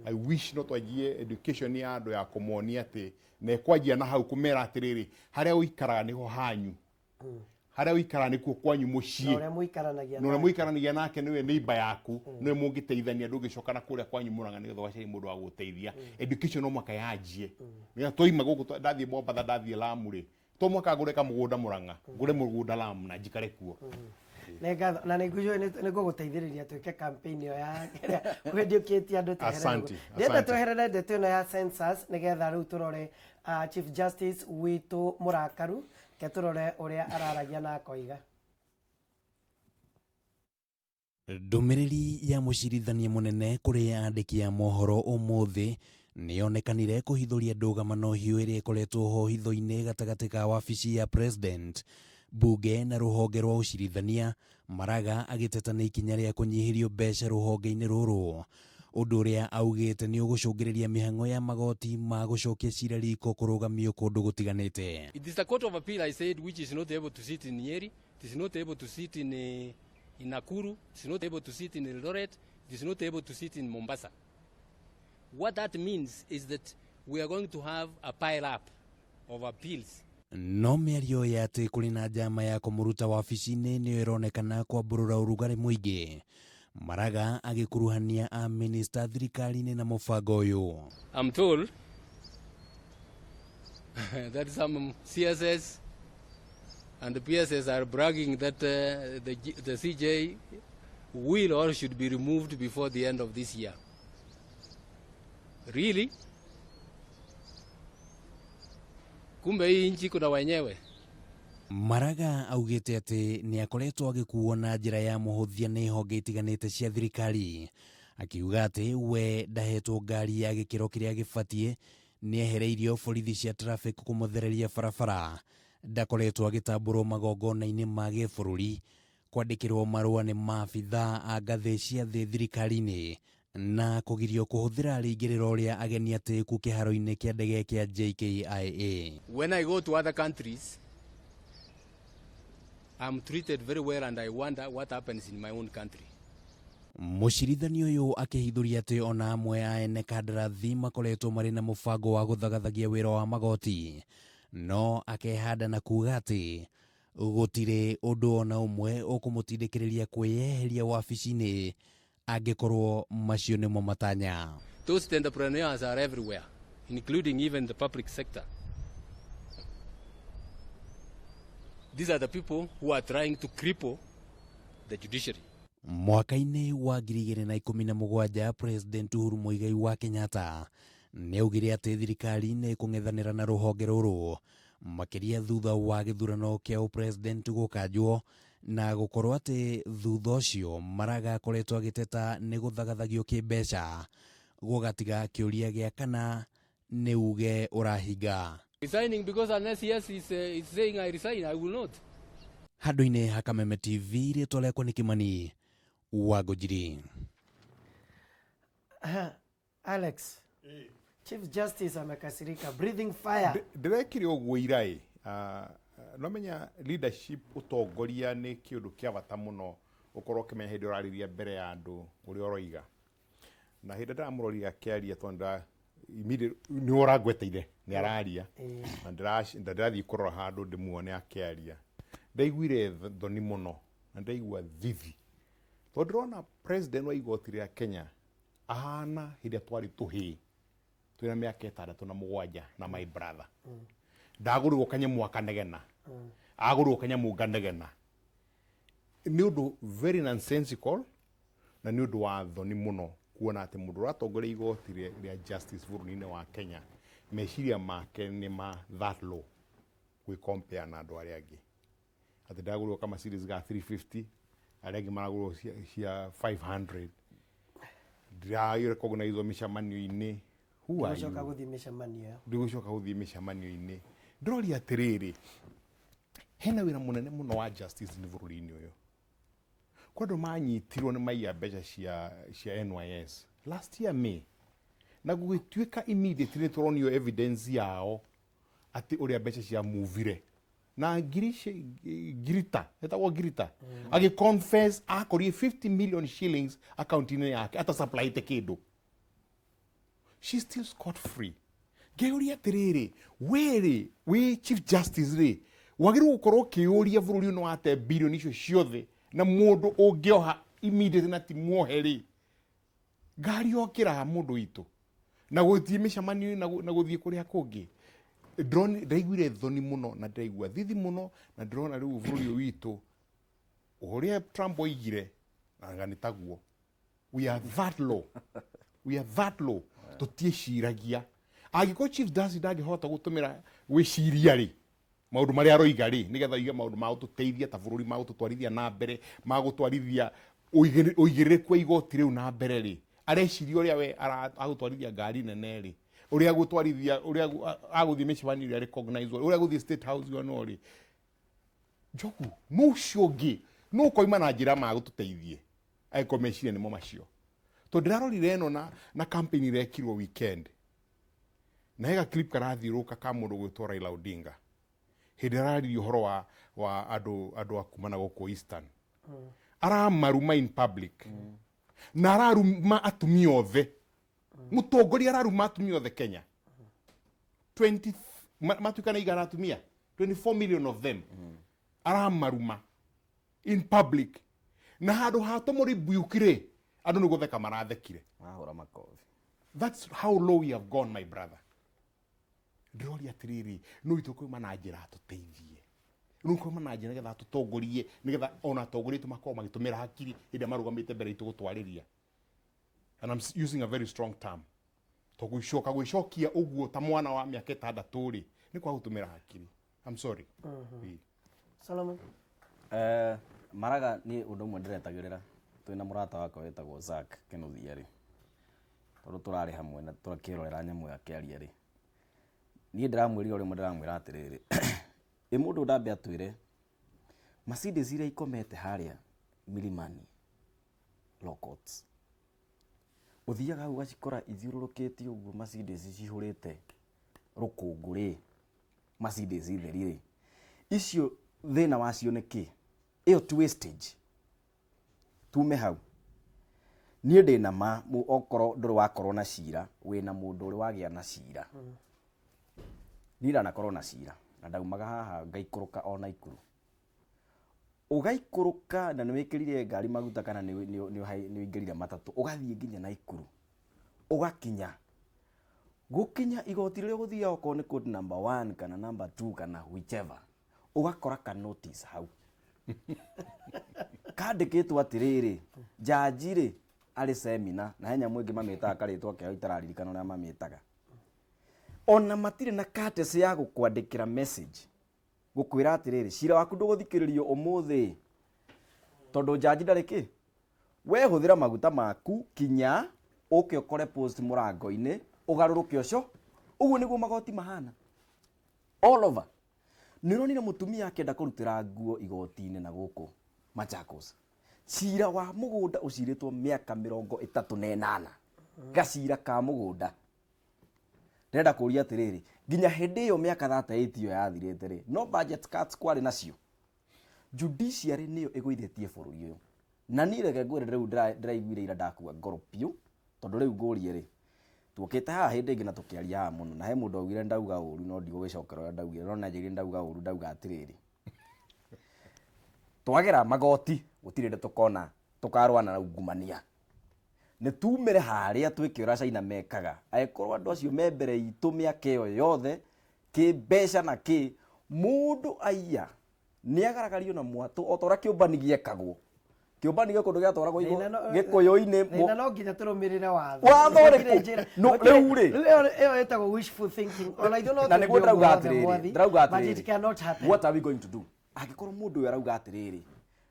I wish no twanjie education ya andũ ya kũmonia atĩ na ĩkwanjia na hau kũmera atĩrĩrĩ, harĩa ũikaraga nĩho hanyu, harĩa ũikaraga nĩkuo kwanyu na mũciĩ ũrĩa mũikaranagia na ũrĩa nake. Mũikaranagia nake nĩwe neighbor yaku, nĩwe mũngĩteithania. Ndũngĩcoka na kũrĩa kwanyu Mũrang'a nĩgetha ũgacarie mũndũ wa gũgũteithia. Education no mũhaka yanjie nĩgetha twaima gũkũ, ndathiĩ Mombatha, ndathiĩ Lamu rĩ, to mũhaka ngũre kamũgũnda Mũrang'a, ngũre mũgũnda Lamu na njikare kuo. Nĩ ngatho na nĩ ngũjũĩ nĩ ngũgũteithĩrĩria twĩke campaign ĩyo ya kwĩndiũkĩtie andũ tweherere Asante, ũguo. Ndĩrenda asante. tweherere ndeto ĩno ya census nĩgetha rĩu tũrore Chief Justice witũ mũrakaru. Reke tũrore ũrĩa araragia na akoiga. Ndũmĩrĩri ya mũcirithania mũnene kũrĩ andĩki a mohoro ũmũthĩ nĩyonekanire kũhithũria ndũgamano hiũ ĩrĩa ĩkoretwo ho hitho-inĩ gatagatĩ ka wabici ya president, bunge na rũhonge rwa ũcirithania. Maraga agĩteta nĩ ikinya rĩa kũnyihĩrio mbeca rũhonge-inĩ rũrũ, ũndũ ũrĩa augĩte nĩ ũgũcũngĩrĩria mĩhang'o ya magoti ma gũcokia cira riko kũrũgamio kũndũ gũtiganĩte. It is the Court of Appeal, I said, which is not able to sit in Nyeri, it is not able to sit in Nakuru, it is not able to sit in Eldoret, it is not able to sit in Mombasa. What that means is that we are going to have a pile up of appeals. No mĩario ya atĩ kũrĩ na njama ya kũmũruta wabici-inĩ nĩyo ĩronekana kwambũrũra ũrugarĩ mũingĩ, Maraga agĩkuruhania a minista thirikari-inĩ na mũbango ũyũ. I'm told that some CSS and the PSS are bragging that the CJ will or should be removed before the end of this year. Really? Kumbe hii nchi kuna wenyewe. Maraga augĩte atĩ nĩ akoretwo agĩkuo na njĩra ya mũhũthia nĩ honge itiganĩte cia thirikari, akiuga atĩ we ndahetwo ngari ya gĩkĩro kĩrĩa gĩbatiĩ, nĩ ehereirio borithi cia traffic kũmũthereria barabara, ndakoretwo agĩtambũrwo magongona-inĩ ma gĩbũrũri, kwandĩkĩrwo marũa nĩ maabithaa a ngathĩ cia thĩ thirikari-inĩ na kũgirio kũhũthĩra rĩingĩrĩro rĩa ageni atĩĩku kĩharo-inĩ kĩa ndege kĩa JKIA. When I go to other countries, I'm treated very well and I wonder what happens in my own country. Mũcirithania ũyũ akĩhithũria atĩ ona amwe a ene kandarathi makoretwo marĩ na mũbango wa gũthagathagia wĩra wa magoti, no akehanda na kuga atĩ gũtirĩ ũndũ ona ũmwe ũkũmũtindĩkĩrĩria kwĩyeheria wabici-inĩ angĩkorwo macio nĩmo matanya. Those entrepreneurs are everywhere, including even the public sector. These are the people who are trying to cripple the judiciary. Mwaka-inĩ wa 2017, President Uhuru Muigai wa Kenyatta nĩ augire atĩ thirikari nĩ ĩkũng'ethanĩra na rũhonge rũrũ makĩria thutha wa gĩthurano kĩa ũpresident gũkanjwo na gũkorwo atĩ thutha ũcio Maraga akoretwo agĩteta nĩ gũthagathagio kĩmbeca, gũgatiga kĩũria gĩa kana nĩ uge ũrahinga. Resigning because unless yes is saying I resign, I will not. Handũ-inĩ ha Kameme TV, rĩtwa rĩakwa nĩ Kimani Wangũnjiri. Alex, Chief Justice amekasirika, breathing fire. Ndĩrekire ũguo ira ĩ. Nomenya leadership, ũtongoria nĩ kĩũndũ kĩa bata mũno, ũkorwo ũkĩmenya hĩndĩ ũrarĩria mbere ya andũ ũrĩa ũroiga. Na hĩndĩ ndĩramũrorire akĩaria, tondũ nĩ ũrangweteire nĩ araria na ndĩrathiĩ kũrora handũ ndĩmuone akĩaria, ndaiguire thoni mũno na ndaigua thithi, tondũ ndĩrona president wa igoti rĩa Kenya ahana hĩndĩ ĩrĩa twarĩ tũhĩĩ twĩna mĩaka 6 na 7 na my brother ndagũrĩrwo kanyamũ akanegena, agũrĩrwo kanyamũ nganegena. Nĩ ũndũ very nonsensical na nĩ ũndũ wa thoni mũno kuona atĩ mũndũ ũratongoria igoti rĩa justice bũrũri-inĩ wa Kenya, meciria make nĩ ma that low, gwĩ compare na andũ arĩa angĩ, atĩ ndagũrĩrwo ka Mercedes ga 350, arĩa angĩ maragũrwo cia 500, ndĩra-recognize mĩcemanio-inĩ. Who are you? Ndĩgũcoka gũthiĩ mĩcemanio ĩyo. Ndĩgũcoka gũthiĩ mĩcemanio-inĩ. Ndĩroria atĩrĩrĩ, hena wĩra mũnene mũno wa justice nĩ bũrũri-inĩ ũyũ. Kwa andũ manyitirwo nĩ maiya mbeca cia NYS last year May, na gũgĩtuĩka immediately nĩ tũronio evidence yao atĩ ũrĩa mbeca cia muvire na ngirita etagwo Ngirita agĩ confess akorire 50 million shillings akaunti-inĩ yake atasupplyte kĩndũ. She's still scot free. Ngeyũria atĩrĩrĩ, we-rĩ wĩ chief justice rĩ, wagĩrĩirwo gũkorwo ũkĩyũria bũrũri ũyũ wate bilioni icio ciothe na mũndũ ũngĩoha immediately na ti muohe rĩ, ngari yokĩra mũndũ witũ na gũthiĩ mĩcemanio na gũthiĩ kũrĩa kũngĩ. Ndaiguire thoni mũno na ndĩraigua thithi mũno, na ndĩrona rĩu bũrũri ũyũ witũ, ũrĩa Trump oigire anga nĩ taguo, we are that low, we are that low. Tũtiĩciragia. Angĩkorwo chief justice ndangĩhota gũtũmĩra gwĩciria rĩ, maũndũ marĩa aroiga rĩ, nĩgetha oige maũndũ ma gũtũteithia ta bũrũri, ma gũtũtwarithia na mbere, ma gũtwarithia ũigĩrĩrĩku wa igoti rĩu na mbere rĩ, areciria ũrĩa we agũtwarithia ngari nene rĩ, ũrĩa agũtwarithia, ũrĩa agũthiĩ mĩcemanio ĩrĩa recognize, ũrĩa agũthiĩ State House ono rĩ. Njogu nũ ũcio ũngĩ nũ ũkoima na njĩra ma gũtũteithie angĩkorwo meciria nĩmo macio? Tondũ ndĩrarorire ĩno na campaign irekirwo weekend, na hega clip karathiũrũka ka mũndũ gwĩtwo Raila Odinga hĩndĩ araririe ũhoro wa andũ a kuma na gũkũ Eastern, aramaruma in public na araruma atumia othe. Mũtongoria araruma atumia othe Kenya, 20 matuĩka nĩ igana atumia, 24 million of them, aramaruma in public, na handũ ha tũmũrebuke rĩ, andũ nĩ gũtheka marathekire. Mahũra makobi. That's how low we have gone, my brother. Ndĩroria atĩrĩrĩ, no itũ kuma na njĩra atũteithie, no kuma na njĩra nĩgetha atũtongorie, nĩgetha ona atongoria aitũ makorwo magĩtũmĩra hakiri hĩndĩ ĩrĩa marũgamĩte mbere itũ gũtwarĩria. And I'm using a very strong term, to gwĩcoka gwĩcokia ũguo ta mwana wa mĩaka 6 rĩ, nĩ kwa gũtũmĩra hakiri. I'm sorry. Ĩĩ. Solomon. Maraga niĩ ũndũ ũmwe ndĩretagĩrĩra twĩna mũrata wakwa wĩtagwo Zack Kĩnuthia rĩ, tondũ tũrarĩ hamwe na tũkĩrorera nyamũ ĩyo akĩaria rĩ, niĩ ndĩramwĩrire o rĩmwe, ndĩramwĩra atĩrĩrĩ, ĩ mũndũ ndambe atwĩre Mercedes iria ikomete harĩa Milimani Law Courts, ũthiaga hau ũgacikora ithiũrũrũkĩte ũguo, Mercedes cihũrĩte rũkũngũ rĩ, Mercedes theri rĩ, icio thĩna wacio nĩ kĩ? Ĩyo ti wastage. Tume hau, niĩ ndĩna ma okorwo ndũrĩ wakorwo na cira, wĩna mũndũ ũrĩ wagĩa na cira. Niĩ ndanakorwo na cira na ndaumaga haha ngaikũrũka o Naikuru, ũgaikũrũka na nĩ wĩkĩrire ngari maguta kana nĩ ũingĩrire matatũ, ũgathiĩ nginya Naikuru, ũgakinya gũkinya igoti rĩrĩa ũgũthiaga, okorwo nĩ court number one kana number two kana whichever, ũgakora ka notice hau kandĩkĩtwo atĩrĩrĩ, jaji rĩ arĩ semina, na he nyamũ ĩngĩ mamĩtaga karĩtwa keo itararirikana ũrĩa mamĩtaga. Ona matirĩ na courtesy ya gũkwandĩkĩra message gũkwĩra atĩrĩrĩ, cira waku ndũgũthikĩrĩrio ũmũthĩ tondũ jaji ndarĩ kĩ. We hũthĩra maguta maku kinya ũke ũkore post mũrango-inĩ, ũgarũrũke ũcio. Ũguo nĩguo magoti mahana all over. Nĩ ũronire mũtumia akĩenda kũrutĩra nguo igoti-inĩ na gũkũ Machakos. Cira wa mũgũnda ũcirĩtwo mĩaka 38, gacira ka mũgũnda. Ndĩrenda kũria atĩrĩrĩ, nginya hĩndĩ ĩyo mĩaka 38 ĩyo yathirĩte rĩ, no budget cuts kwarĩ nacio? Judiciary nĩyo ĩgũithĩtie bũrũri ũyũ. Na niĩ reke ngwĩre, rĩu ndĩraiguire ira ndakua ngoro biũ, tondũ rĩu ngũrie rĩ, tuokĩte haha hĩndĩ ĩngĩ na tũkĩaria haha mũno, na he mũndũ augire ndauga ũru, no ndigũgĩcokera ũrĩa ndaugire, no nanjĩrire ndauga ũru. Ndauga atĩrĩrĩ, twagera magoti gũtirĩ hĩndĩ tũkona tũkarũa na ungumania. Nĩ tumĩre harĩa twĩke ũrĩa China mekaga. Angĩkorwo andũ acio me mbere itũ mĩaka ĩyo yothe kĩ mbeca na kĩ mũndũ aiya nĩ agaragario na mwatũ o ta ũrĩa kĩũmbani gĩekagwo. Kĩũmbani gĩ kũndũ gĩatwaragwo gĩkũyũ-inĩ. Thĩna no nginya tũrũmĩrĩre watho. Watho Gũtirĩ ũrĩkũ? njĩra- No, gũtirĩ- rĩu rĩ. Rĩu ĩyo ĩtagwo wishful thinking. Ona ithuĩ no Na nĩguo twende ndĩrauga ũguo wothe, atĩrĩrĩ, Mwathi, ndĩrauga but it atĩrĩrĩ, cannot happen. What are we going to do angĩkorwo mũndũ ũyũ arauga atĩrĩrĩ,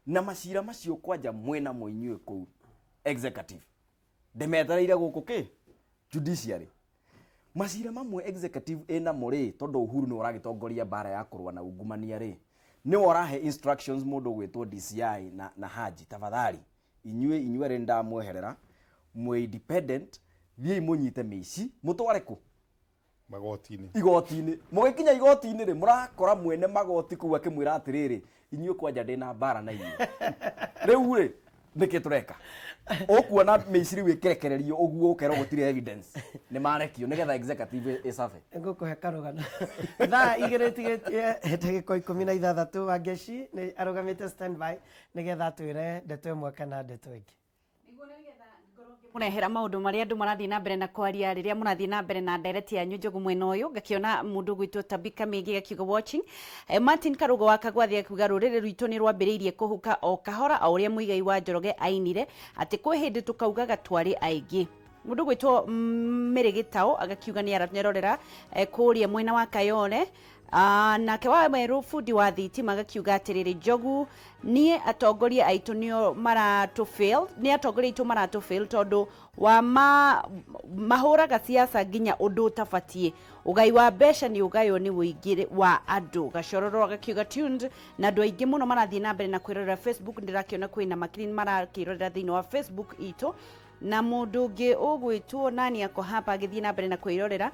na macira macio kwanja mwĩna mo inyuĩ kũu executive, ndĩmetereire gũkũ kĩ judiciary? Macira mamwe executive ĩnamo rĩ, tondũ Uhuru nĩwe ũragĩtongoria mbara ya kũrũa na ungumania rĩ, nĩwe ũrahe instructions mũndũ ũgwĩtwo DCI na Haji, tafadhali inyuĩ inyuerĩ ndamweherera, mwĩ independent, thiĩi mũnyite mĩici mũtware kũ? Magoti-inĩ. Igoti-inĩ. Mũgĩkinya igoti-inĩ rĩ, mũrakora mwene magoti kũu akĩmwĩra atĩrĩrĩ, inyuĩ kwanja ndĩna mbara na inyuĩ. Rĩu rĩ, nĩkĩ tũreka ũkuona mĩici rĩu ĩkĩrekererio ũguo, ũkerwo gũtirĩ evidence, nĩ marekio nĩgetha executive ĩcabe? Ngũkũhe karũgano. Thaa 2 tigĩtie ndagĩka 16. Wangeci nĩ arũgamĩte standby nĩgetha atwĩre ndeto ĩmwe kana ndeto ĩngĩ. Mũrehera maũndũ marĩa andũ marathiĩ na mbere na kwaria rĩrĩa mũrathiĩ na mbere na ndereti yanyu. Njogu mwena ũyũ ngakĩona mũndũ ũgwĩtwo Tabika Mĩngĩ gakiuga watching. Martin Karũgo wa Kagwathi akiuga rũrĩrĩ rwitũ nĩ rwambĩrĩirie kũhuka o kahora, o ũrĩa Mũigai wa Njoroge ainire atĩ kwĩ hĩndĩ tũkaugaga twarĩ aingĩ. Mũndũ ũgwĩtwo Mĩrĩ Gĩtaũ agakiuga nĩ arerorera kũrĩa mwena wa Kayole. Nake wa Werũ bundi wa thitima agakiuga atĩrĩrĩ, Njogu, niĩ atongoria aitũ nĩo maratũ fail, nĩ atongoria aitũ maratũ fail, tondũ wa ma, mahũraga siasa nginya ũndũ ũtabatiĩ. Ũgai wa mbeca nĩ ũgaywo nĩ ũingĩ wa andũ. Gacororo agakiuga tuned, na andũ aingĩ mũno marathiĩ na mbere na kwĩrorera Facebook. Ndĩrakĩona kwĩna makiri marakĩrorera thĩinĩ wa Facebook itũ, na mũndũ ũngĩ ũgwĩtwo nani ako hapa agĩthiĩ na mbere na kwĩrorera.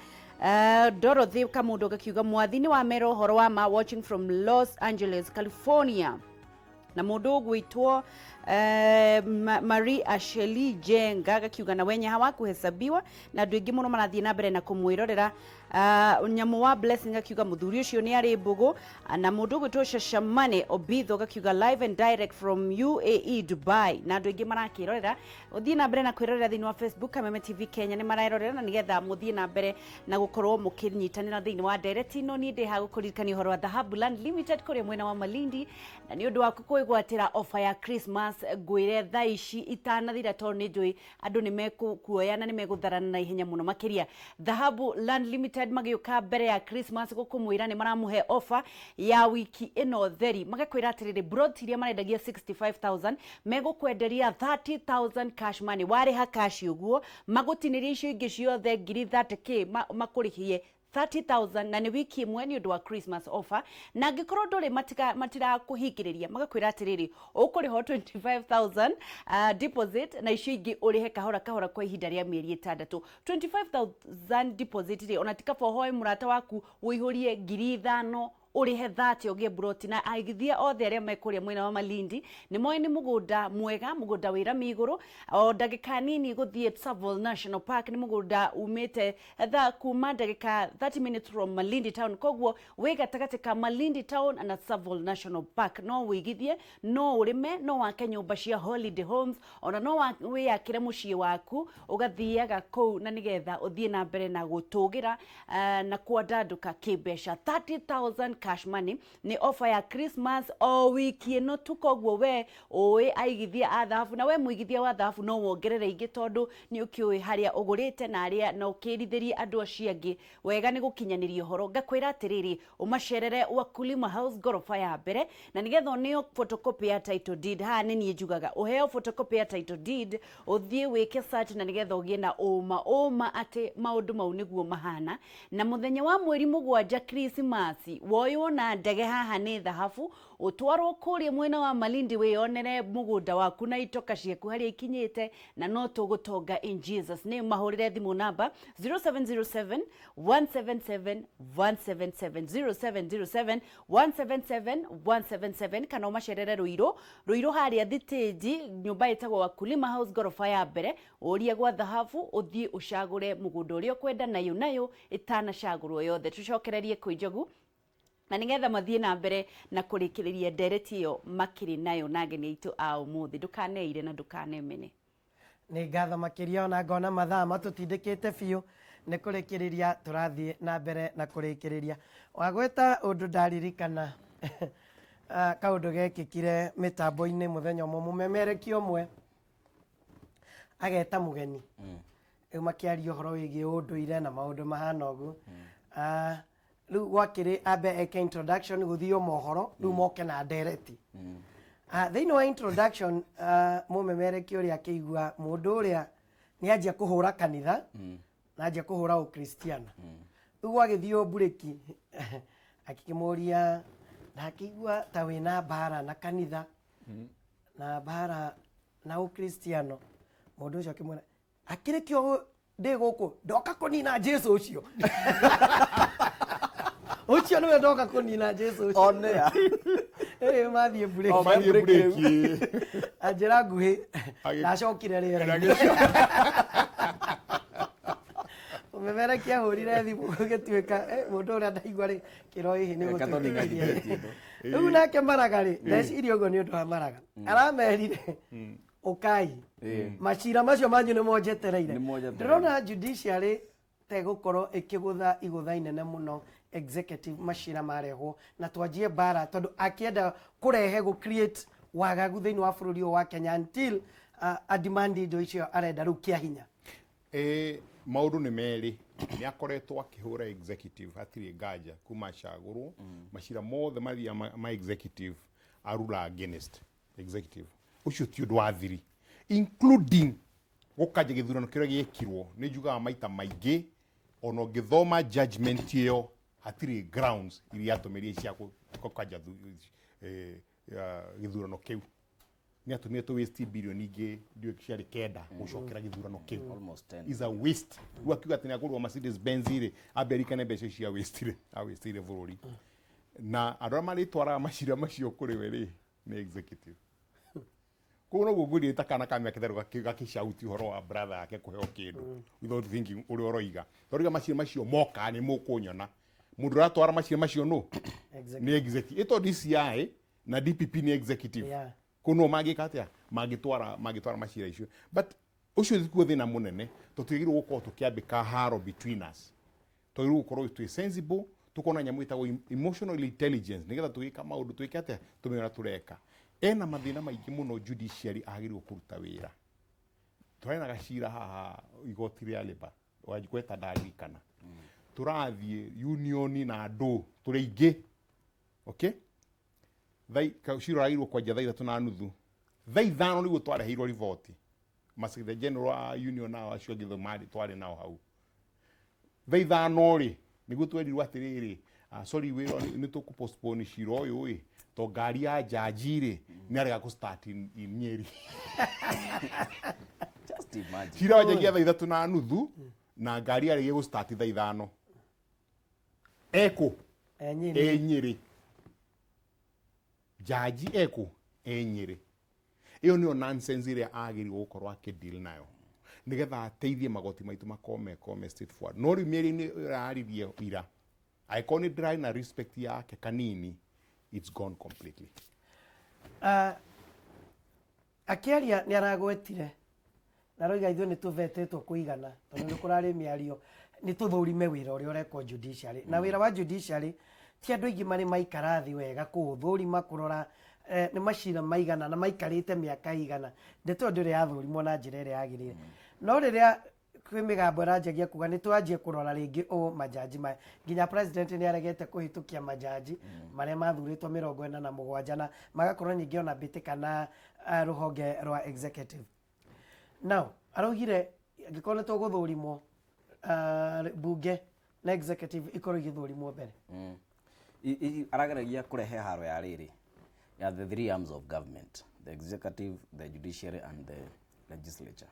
Dorothy Kamũndũ gakiuga mwathi nĩ wamera ũhoro wa ma, watching from Los Angeles, California. Na mũndũ ũgwĩtwo Marie Asheli Jenga gakiuga na wenye hawakuhesabiwa, na andũ aingĩ mũno marathiĩ na mbere na kũmwĩrorera. Nyamũ wa Blessing akiuga mũthuri ũcio nĩ arĩ mbũgũ. Na mũndũ ũgwĩtwo Shashamane Obitho gakiuga live and direct from UAE, Dubai, na andũ aingĩ marakĩrorera. Ũthiĩ na mbere na kwĩrorera thĩinĩ wa Facebook, Kameme TV Kenya nĩ marerorera, na nĩgetha mũthiĩ na mbere na gũkorwo mũkĩnyitanĩra thĩinĩ wa ndereti ĩno, niĩ ndĩ haha gũkũririkania ũhoro wa Dhahabu Land Limited kũrĩa mwena wa Malindi, na nĩ ũndũ waku kwĩgwatĩra ofa ya Christmas. Ngwĩre thaa ici itanathira, tondũ nĩ njũĩ andũ nĩ mekũkuoya na nĩ megũtharana na ihenya mũno makĩria. Dhahabu Land Limited magĩũka mbere ya Christmas gũkũmwĩra nĩ maramũhe ofa ya wiki ĩno theri. Magakwĩra atĩrĩrĩ, plot iria marendagia 65,000 megũkwenderia 30,000 cash money. Warĩha cash ũguo, magũtinĩria icio ingĩ ciothe ngiri 30K, makũrĩhie 30,000, na nĩ wiki ĩmwe nĩ ũndũ wa Christmas offer. Na angĩkorwo ndũrĩ matirakũhingĩrĩria, magakwĩra atĩrĩrĩ, ũkũrĩha 25,000 deposit, na icio ingĩ ũrĩhe kahora kahora kwa ihinda rĩa mĩeri 6. 25,000 deposit rĩ, ona ti kaba ũhoe mũrata waku ũihũrie 5,000, ũrĩhe 30, ũgĩe buroti? Na aigithia othe arĩa me kũrĩa mwena wa Malindi nĩ moĩ nĩ mũgũnda mwega, mũgũnda wĩ rami igũrũ, o ndagĩka nini gũthiĩ Tsavo National Park. Nĩ mũgũnda umĩte tha kuma ndagĩka 30 minutes from Malindi town, koguo wĩ gatagatĩ ka Malindi town na Tsavo National Park. No wĩigithie, no ũrĩme, no wake nyũmba cia holiday homes, ona no wĩyakĩre mũciĩ waku ũgathiaga kũu, na nĩgetha ũthiĩ na mbere na gũtũgĩra na kwandandũka kĩmbeca. 30,000 cash money nĩ offer ya Christmas o wiki ĩno tu. Koguo we ũĩ aigithia a thahabu, na we mũigithia wa thahabu, no wongerere ingĩ, tondũ nĩ ũkĩũĩ harĩa ũgũrĩte na arĩa na ũkĩrithĩrie andũ acio angĩ wega nĩ gũkinyanĩria ũhoro. Ngakwĩra atĩrĩrĩ, ũmacerere Wakulima House ngoroba ya mbere, na nĩgetha ũneo photocopy ya title deed. Haha nĩ niĩ njugaga ũheo photocopy ya title deed, ũthiĩ wĩke search, na nĩgetha ũgĩe na ũma ũma atĩ maũndũ mau nĩguo mahana. Na mũthenya wa mweri 7 Krismasi woya. Woywo na ndege haha nĩ thahabu, ũtwarwo kũrĩa mwena wa Malindi wĩyonere mũgũnda waku na itoka ciaku harĩa ikinyĩte, na no tũgũtonga in Jesus name. Mahũrĩre thimũ namba 0707 177 177, 0707 177 177, kana ũmacerere Rũirũ, Rũirũ harĩa thitĩnji, nyũmba ĩtagwo Wakulima House, ngoroba ya mbere, ũrie gwa thahabu, ũthiĩ ũcagũre mũgũnda ũrĩa ũkwenda, nayo nayo ĩtanacagũrwo yothe. Tũcokererie kwĩ Njogu na nĩgetha mathiĩ na mbere na kũrĩkĩrĩria ndereti ĩyo makĩrĩ nayo na ageni aitũ a ũmũthĩ. Ndũkaneire na ndũkanemene. Nĩ ngatho makĩria, ona ngona mathaa matũtindĩkĩte biũ nĩ kũrĩkĩrĩria tũrathiĩ na mbere na kũrĩkĩrĩria. Wagweta ũndũ ndaririkana kaũndũ gekĩkire mĩtambo-inĩ mũthenya ũmwe, mũmemerekia ũmwe ageta mũgeni, rĩu makĩaria ũhoro wĩgiĩ ũndũire na maũndũ mahana ũguo. Rĩu gwakĩrĩ ambe eke introduction, gũthio mohoro, rĩu moke na ndereti. Thĩinĩ wa introduction, mũmemerekia ũrĩa akĩigua mũndũ ũrĩa nĩ anjia kũhũra kanitha na anjia kũhũra ũkristiano. Rĩu gwagĩthio mburĩki, akĩmũria na akĩigua ta wĩna mbara na kanitha na mbara na ũkristiano. Mũndũ ũcio akĩmwĩra, akĩrĩ kĩo ndĩ gũkũ ndoka kũnina Jesu ũcio, ũcio nĩwe ndoka kũnina Jesu ũcio. Onea. Ĩĩ, mathiĩ mburĩki. O, mathiĩ mburĩki. Na njĩra nguhĩ, ndacokire rĩera-inĩ. Mũmemerekia ahũrire thimũ, gũgĩtuĩka mũndũ ũrĩa ndaigua rĩ kĩro ĩhĩ nĩ Reke tũnine gũtuĩkĩria. debate ĩno. Rĩu nake Maraga rĩ, ndeciria ũguo nĩ ũndũ wa Maraga aramerire ũkai, macira macio manyu nĩ monjetereire. Nĩ monjetereire. Ndĩrona judiciary tegũkorwo ĩkĩgũtha igũtha inene mũno executive macira marehwo na twanjie mbara, tondũ akĩenda kũrehe gũ create wagagu thĩinĩ wa bũrũri ũyũ wa Kenya until ademand indo icio arenda rĩu kĩa hinya. Maũndũ nĩ merĩ, nĩ akoretwo akĩhũra executive hatirĩ nganja kuma acagũrwo. Macira mothe mathiaga ma executive arula against executive. Ũcio ti ũndũ wa thiri, including gũkanja gĩthurano kĩrĩa gĩekirwo. Nĩ njugaga maita maingĩ, ona ũngĩthoma judgment ĩyo, hatirĩ grounds iria atũmĩrie cia gũkanja gĩthurano kĩu. Nĩ atũmire tũ waste bilioni ingĩ ndiũĩ ciarĩ 9 gũcokera gĩthurano kĩu. Almost 10. Is a waste. Rĩu akiuga atĩ nĩ agũrwo Mercedes Benz rĩ, ambe arikane mbeca icio awastire, awastire bũrũri. Na andũ arĩa marĩtwaraga macira macio kũrĩ we rĩ, nĩ executive. Koguo noguo ngwĩrire ta kana ka mĩaka 3 gakĩcauti ũhoro wa brother yake kũheo kĩndũ without thinking ũrĩa ũroiga. Tondũ macira macio moka nĩ mũkũnyona. Mũndũ ũratwara macira macio nũ? Nĩ executive. Ĩto DCI na DPP nĩ executive. Kũu no mangĩka atĩa? Mangĩtwara macira icio. But ũcio tikuo thĩna mũnene, tũtigĩrĩirwo gũkorwo tũkĩambĩka haro between us. Twagĩrĩirwo gũkorwo twĩ sensible, tukona nyamũ ĩtagwo emotional intelligence, nĩgetha tũgĩka maũndũ twĩke atĩa, tũmenye ũrĩa tũreka. Ena mathĩna maingĩ mũno judiciary agĩrĩirwo kũruta wĩra. Tũrarĩ na gacira haha igoti rĩa Labour, wagweta ndaririkana. Tũrathiĩ union na andũ tũrĩ aingĩ. Okay? Thai cira ũragĩrĩirwo kwanjia thaa 3:30. Thaa 5 nĩguo twareheirwo riboti. Masecretary General wa union nao acio angĩ marĩ twarĩ nao hau. Thaa 5 rĩ, nĩguo twerirwo atĩrĩrĩ, sorry, wĩra nĩ tũkũ postpone cira ũyũ ĩ, to ngari ya jaji rĩ, nĩ arega kũ start in Nyeri. Just imagine. Cira wanjagia thaa 3:30 na ngari yarĩgie gũ start thaa 5. Ekũ? E Nyeri. E Nyeri. Jaji ekũ? E Nyeri. Ĩyo nĩyo nonsense ĩrĩa agĩrĩirwo gũkorwo akĩ deal nayo nĩgetha ateithie magoti maitũ makorwo me straightforward. No rĩu mĩario-inĩ ĩraririe ira, angĩkorwo nĩ ndĩrarĩ na respect yake kanini, it's gone completely. Akĩaria nĩ aragwetire na roiga ithuĩ nĩ tũvetĩtwo kũigana, tondũ nĩ kũrarĩ mĩario nĩ tũthũrime wĩra ũrĩa ũrekwo judiciary, na wĩra wa judiciary ti andũ aingĩ marĩ maikara thĩ wega kũũthũrima, kũrora nĩ macira maigana na maikarĩte mĩaka igana, ndeto ĩyo ndĩrĩ yathũrimwo na njĩra ĩrĩa yagĩrĩire. No rĩrĩa kwĩ mĩgambo ĩranjagia kuga nĩ twanjie kũrora rĩngĩ ũ majaji maya, nginya president nĩ aregete kũhĩtũkia majaji marĩa mathurĩtwo 47 na magakorwo ningĩ ona mbĩtĩka na rũhonge rwa executive. Now araugire angĩkorwo nĩ tũgũthũrimwo, bunge na executive ikorwo igĩthũrimwo mbere. Arageragia kũrehe haro ya rĩrĩ ya the three arms of government, the executive, the judiciary and the legislature.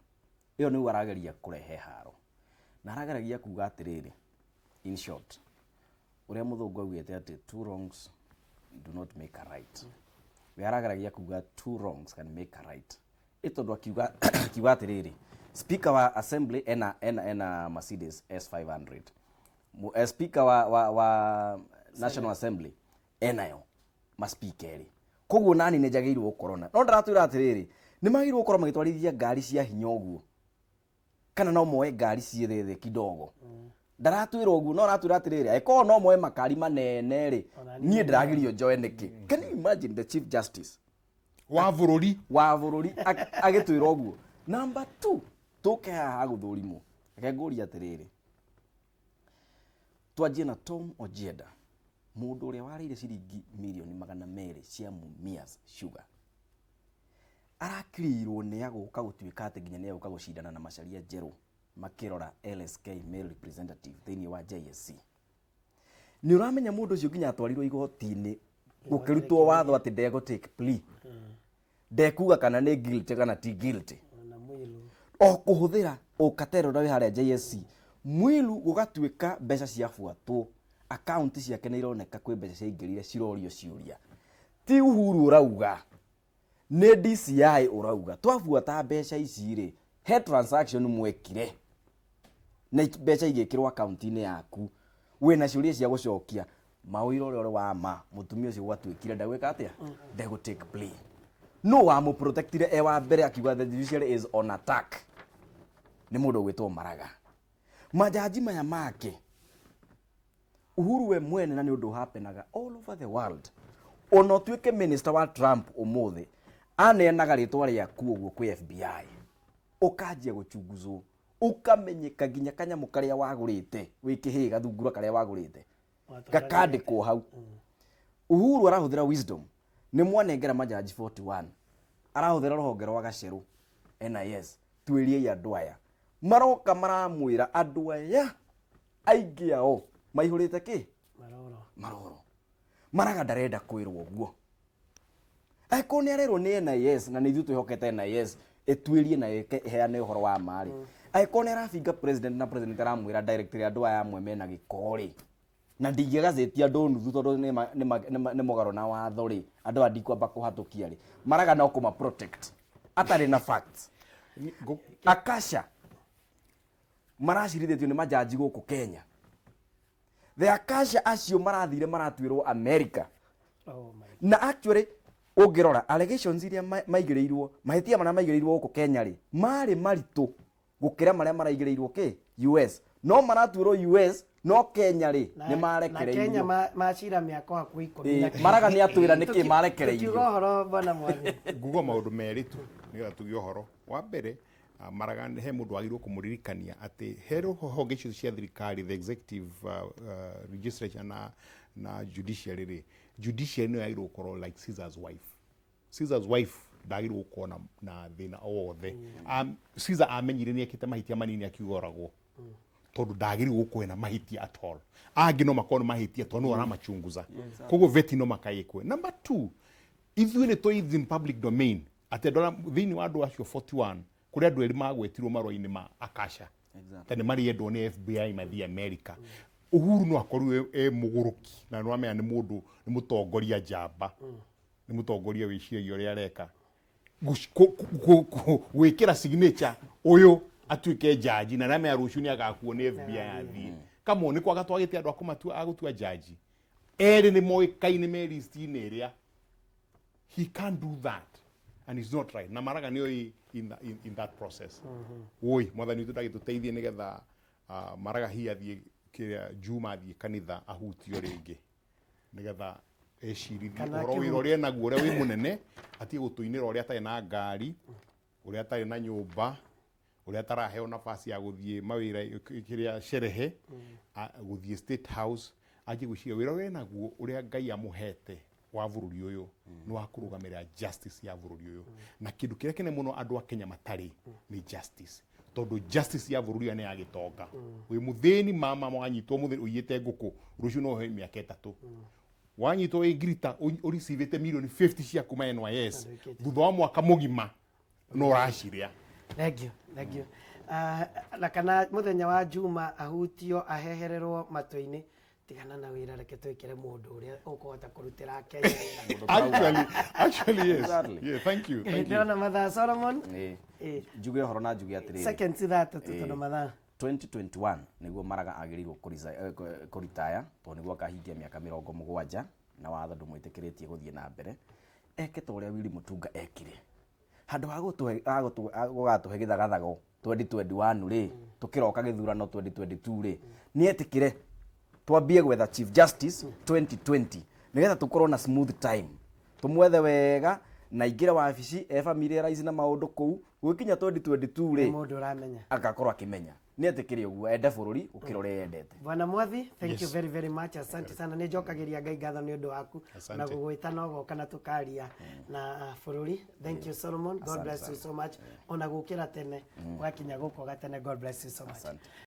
Ĩyo nĩguo arageria kũrehe haro, na arageragia kuga atĩrĩrĩ, in short, ũrĩa mũthũngũ augĩte atĩ two wrongs do not make a right, we arageragia kuga two wrongs can make a right. Ĩ tondũ akiuga atĩrĩrĩ, speaker wa assembly ena Mercedes S500, speaker wa National Assembly enayo, maspika erĩ, koguo nani nĩ njagĩrĩirwo gũkorwo na no ndaratwĩra atĩrĩrĩ, nĩ magĩrĩirwo gũkorwo magĩtwarithia ngari cia hinya ũguo kana no moe ngari ciĩ thĩ thĩ kidogo. Ndaratwĩra ũguo, no aratwĩra atĩrĩrĩ, angĩkorwo no moe makari manene rĩ, niĩ ndĩragirio njoe nĩkĩ? Can you imagine the Chief Justice wa bũrũri? Wa bũrũri agĩtwĩra ũguo. Number two, tũke haha gũthũrimwo, reke ngũrie atĩrĩrĩ, twanjie na Tom Ojienda, mũndũ ũrĩa warĩire ciringi mirioni 200 cia Mumias Sugar, arakirĩirwo nĩ agũka gũtuĩka atĩ nginya nĩ egũka gũcindana na Macharia Njerũ makĩrora LSK male representative thĩinĩ wa JSC. Nĩ ũramenya mũndũ ũcio nginya atwarirwo igoti-inĩ gũkĩrutwo watho atĩ ndegũ take plea, ndekuga kana nĩ guilty kana ti guilty. Na Mwilu. O kũhũthĩra ũkatero ũrĩa wĩ harĩa JSC Mwilu, gũgatuĩka mbeca ciabuatwo, akaunti ciake nĩ ironeka kwĩ mbeca ciaingĩrire, cirorio ciũria. Ti Uhuru ũrauga, nĩ DCI ũrauga twabuata mbeca ici rĩ, he transaction mwekire na mbeca igĩkĩrwo akaunti-inĩ yaku, wĩna ciũria cia gũcokia. Mawĩra ũrĩa ũrĩ wa ma mũtumia ũcio gwatuĩkire ndagwĩka atĩa, ndegũ take plea. No wamũprotectire e wa mbere akiuga the judiciary is on attack nĩ mũndũ ũgwĩtwo Maraga. Majaji maya make Uhuru we mwene, na nĩ ũndũ happenaga all over the world, ona ũtuĩke minister wa Trump ũmũthĩ, aneanaga rĩtwa rĩaku ũguo kwĩ FBI, ũkanjia gũchunguzwo, ũkamenyeka nginya kanyamũ karĩa wagũrĩte wĩ kĩhĩĩ, gathungura karĩa wagũrĩte gakandĩkwo hau. Uhuru arahũthĩra wisdom, nĩ mwanengera majaji 41, arahũthĩra rũhonge rwa gacerũ NIS, tuĩriei andũ aya maroka, maramwĩra andũ aya aingĩ ao maihũrĩte kĩ? Maroro. Maroro. Maraga ndarenda kwĩrwo ũguo, angĩkorwo nĩ arerwo nĩ NIS, na nĩ ithuĩ twĩhokete NIS ĩtuĩrie na ĩke ĩheane ũhoro wa ma rĩ, angĩkorwo nĩ arabinga president na president aramwĩra directly andũ aya amwe mena gĩko rĩ, na ndingĩgazĩtia andũ nuthu tondũ nĩ mũgarũ na watho rĩ, andũ aya ndikwamba kũhatũkia rĩ, Maraga no kũma protect atarĩ na facts. Akasha maracirithĩtio nĩ majaji gũkũ Kenya, the Akasha acio marathire maratuĩrwo America. Oh my. Na actually ũngĩrora allegations iria maigĩrĩirwo, mahĩtia marĩa maigĩrĩirwo gũkũ Kenya rĩ, marĩ maritũ gũkĩra marĩa maraigĩrĩirwo kĩ US, no maratuĩrwo US, no Kenya rĩ, nĩ Na Kenya marekereirio. Macira mĩaka hakuhĩ 10 na kĩndũ. Maraga nĩ atwĩra nĩkĩ marekereirio. Tũkiuga ũhoro, bwana Mwathi. Nguga maũndũ merĩ tu nĩgetha tuge ũhoro wa mbere. Maraga he mũndũ wagĩrĩirwo kũmũririkania atĩ he honge icio cia thirikari, the executive, legislature na judiciary rĩ, judiciary nĩyo yagĩrĩirwo gũkorwo like Caesar's wife. Caesar's wife ndagĩrĩirwo gũkorwo na thĩna o wothe. Caesar amenyire nĩ ekĩte mahĩtia manini, akiuga oragwo, tondũ ndagĩrĩirwo gũkorwo ena mahĩtia at all. Angĩ no makorwo nĩ mahĩtia tondũ nĩwe aramachunguza, koguo veti no makaĩkwe. Number two, ithuĩ nĩ tũĩ in public domain atĩ andũ arĩa thĩinĩ wa andũ acio 41 kũrĩ andũ erĩ magwetirwo marũa-inĩ ma Akasha ta nĩ marĩendwo nĩ FBI mathiĩ America. Uhuru no akorwo e mũgũrũki na nĩ wamenya nĩ mũndũ, nĩ mũtongoria njamba, nĩ mũtongoria wĩciragia ũrĩa areka. Gwĩkĩra signature ũyũ atuĩke jaji na namenya rũciũ nĩ agakuo nĩ FBI athiĩ. Come on, nĩ kwaga twagĩte andũ a kũmatua a gũtua jaji? Erĩ nĩ moĩkaine me list-inĩ ĩrĩa. He can't do that and it's not right, na Maraga nĩo in that process. Woi Mwathani witũ ndagĩtũteithie nĩgetha Maraga hi athiĩ kĩrĩa Juma, athiĩ kanitha ahutio rĩngĩ nĩgetha ecirithie Kana ũhoro wĩra ũrĩa enaguo, ũrĩa wĩ mũnene, atige gũtũinĩra ũrĩa atarĩ na ngari, ũrĩa atarĩ na nyũmba, ũrĩa ataraheo nafasi ya gũthiĩ mawĩra kĩrĩa sherehe, gũthiĩ State House. Anjie gwĩciria wĩra ũrĩa enaguo, ũrĩa Ngai amũhete wa bũrũri ũyũ, nĩ wa kũrũgamĩrĩra justice ya bũrũri ũyũ. Na kĩndũ kĩrĩa kĩnene mũno andũ a Kenya matarĩ nĩ justice, tondũ justice ya bũrũri ũyũ nĩ ya gĩtonga. Wĩ mũthĩni, mama wanyitwo mũthĩni ũiyĩte ngũkũ, rũciũ no ũheo mĩaka 3. Wanyitwo wĩ ngirita ũricivĩte mirioni 50 cia kuma NYS thutha wa mwaka mũgima no ũraciria. Thank you, thank you. Na kana muthenya wa Juma ahutio ahehererwo matũ-inĩ, tigana na wĩra, reke twĩkĩre mũndũ ũrĩa ũkũhota kũrutĩra Kenya wĩra. Actually, yes. Exactly. Yeah, thank you, thank you. Ndĩrona mathaa, Solomon. Ĩĩ. Njuge ũhoro na njuge atĩrĩrĩ, Seconds 3 tu tondũ mathaa. 2021 nĩguo Maraga agĩrĩirwo kũritaya tondũ nĩguo akahingia mĩaka 70 na watho ndũmwĩtĩkĩrĩtie gũthiĩ na mbere. Eke ta ũrĩa Willy Mutunga ekire, handũ ha gũgatũhe gĩthagathago 2021 rĩ, tũkĩroka gĩthurano 2022 rĩ, nĩ etĩkĩre twambie gwetha Chief Justice 2020 nĩgetha tũkorwo na smooth time, tũmwethe wega na ingĩre wabici e familiarize na maũndũ kũu. Gũgĩkinya 2022 Nĩ rĩ, mũndũ ũramenya. Agakorwo akĩmenya. Nĩ etĩkĩre ũguo, ende bũrũri gũkĩra ũrĩa endete. Bwana Mwathi, thank you very very much. Asante sana. Nĩ njokagĩria Ngai ngatho nĩ ũndũ waku Asante. na gũgwĩta na ũgoka na tũkaria na bũrũri. Thank you, Solomon. God Asante bless you sana. so much. Ona gũkĩra tene, ũgakinya gũkũ gatene. God bless you so much. Asante.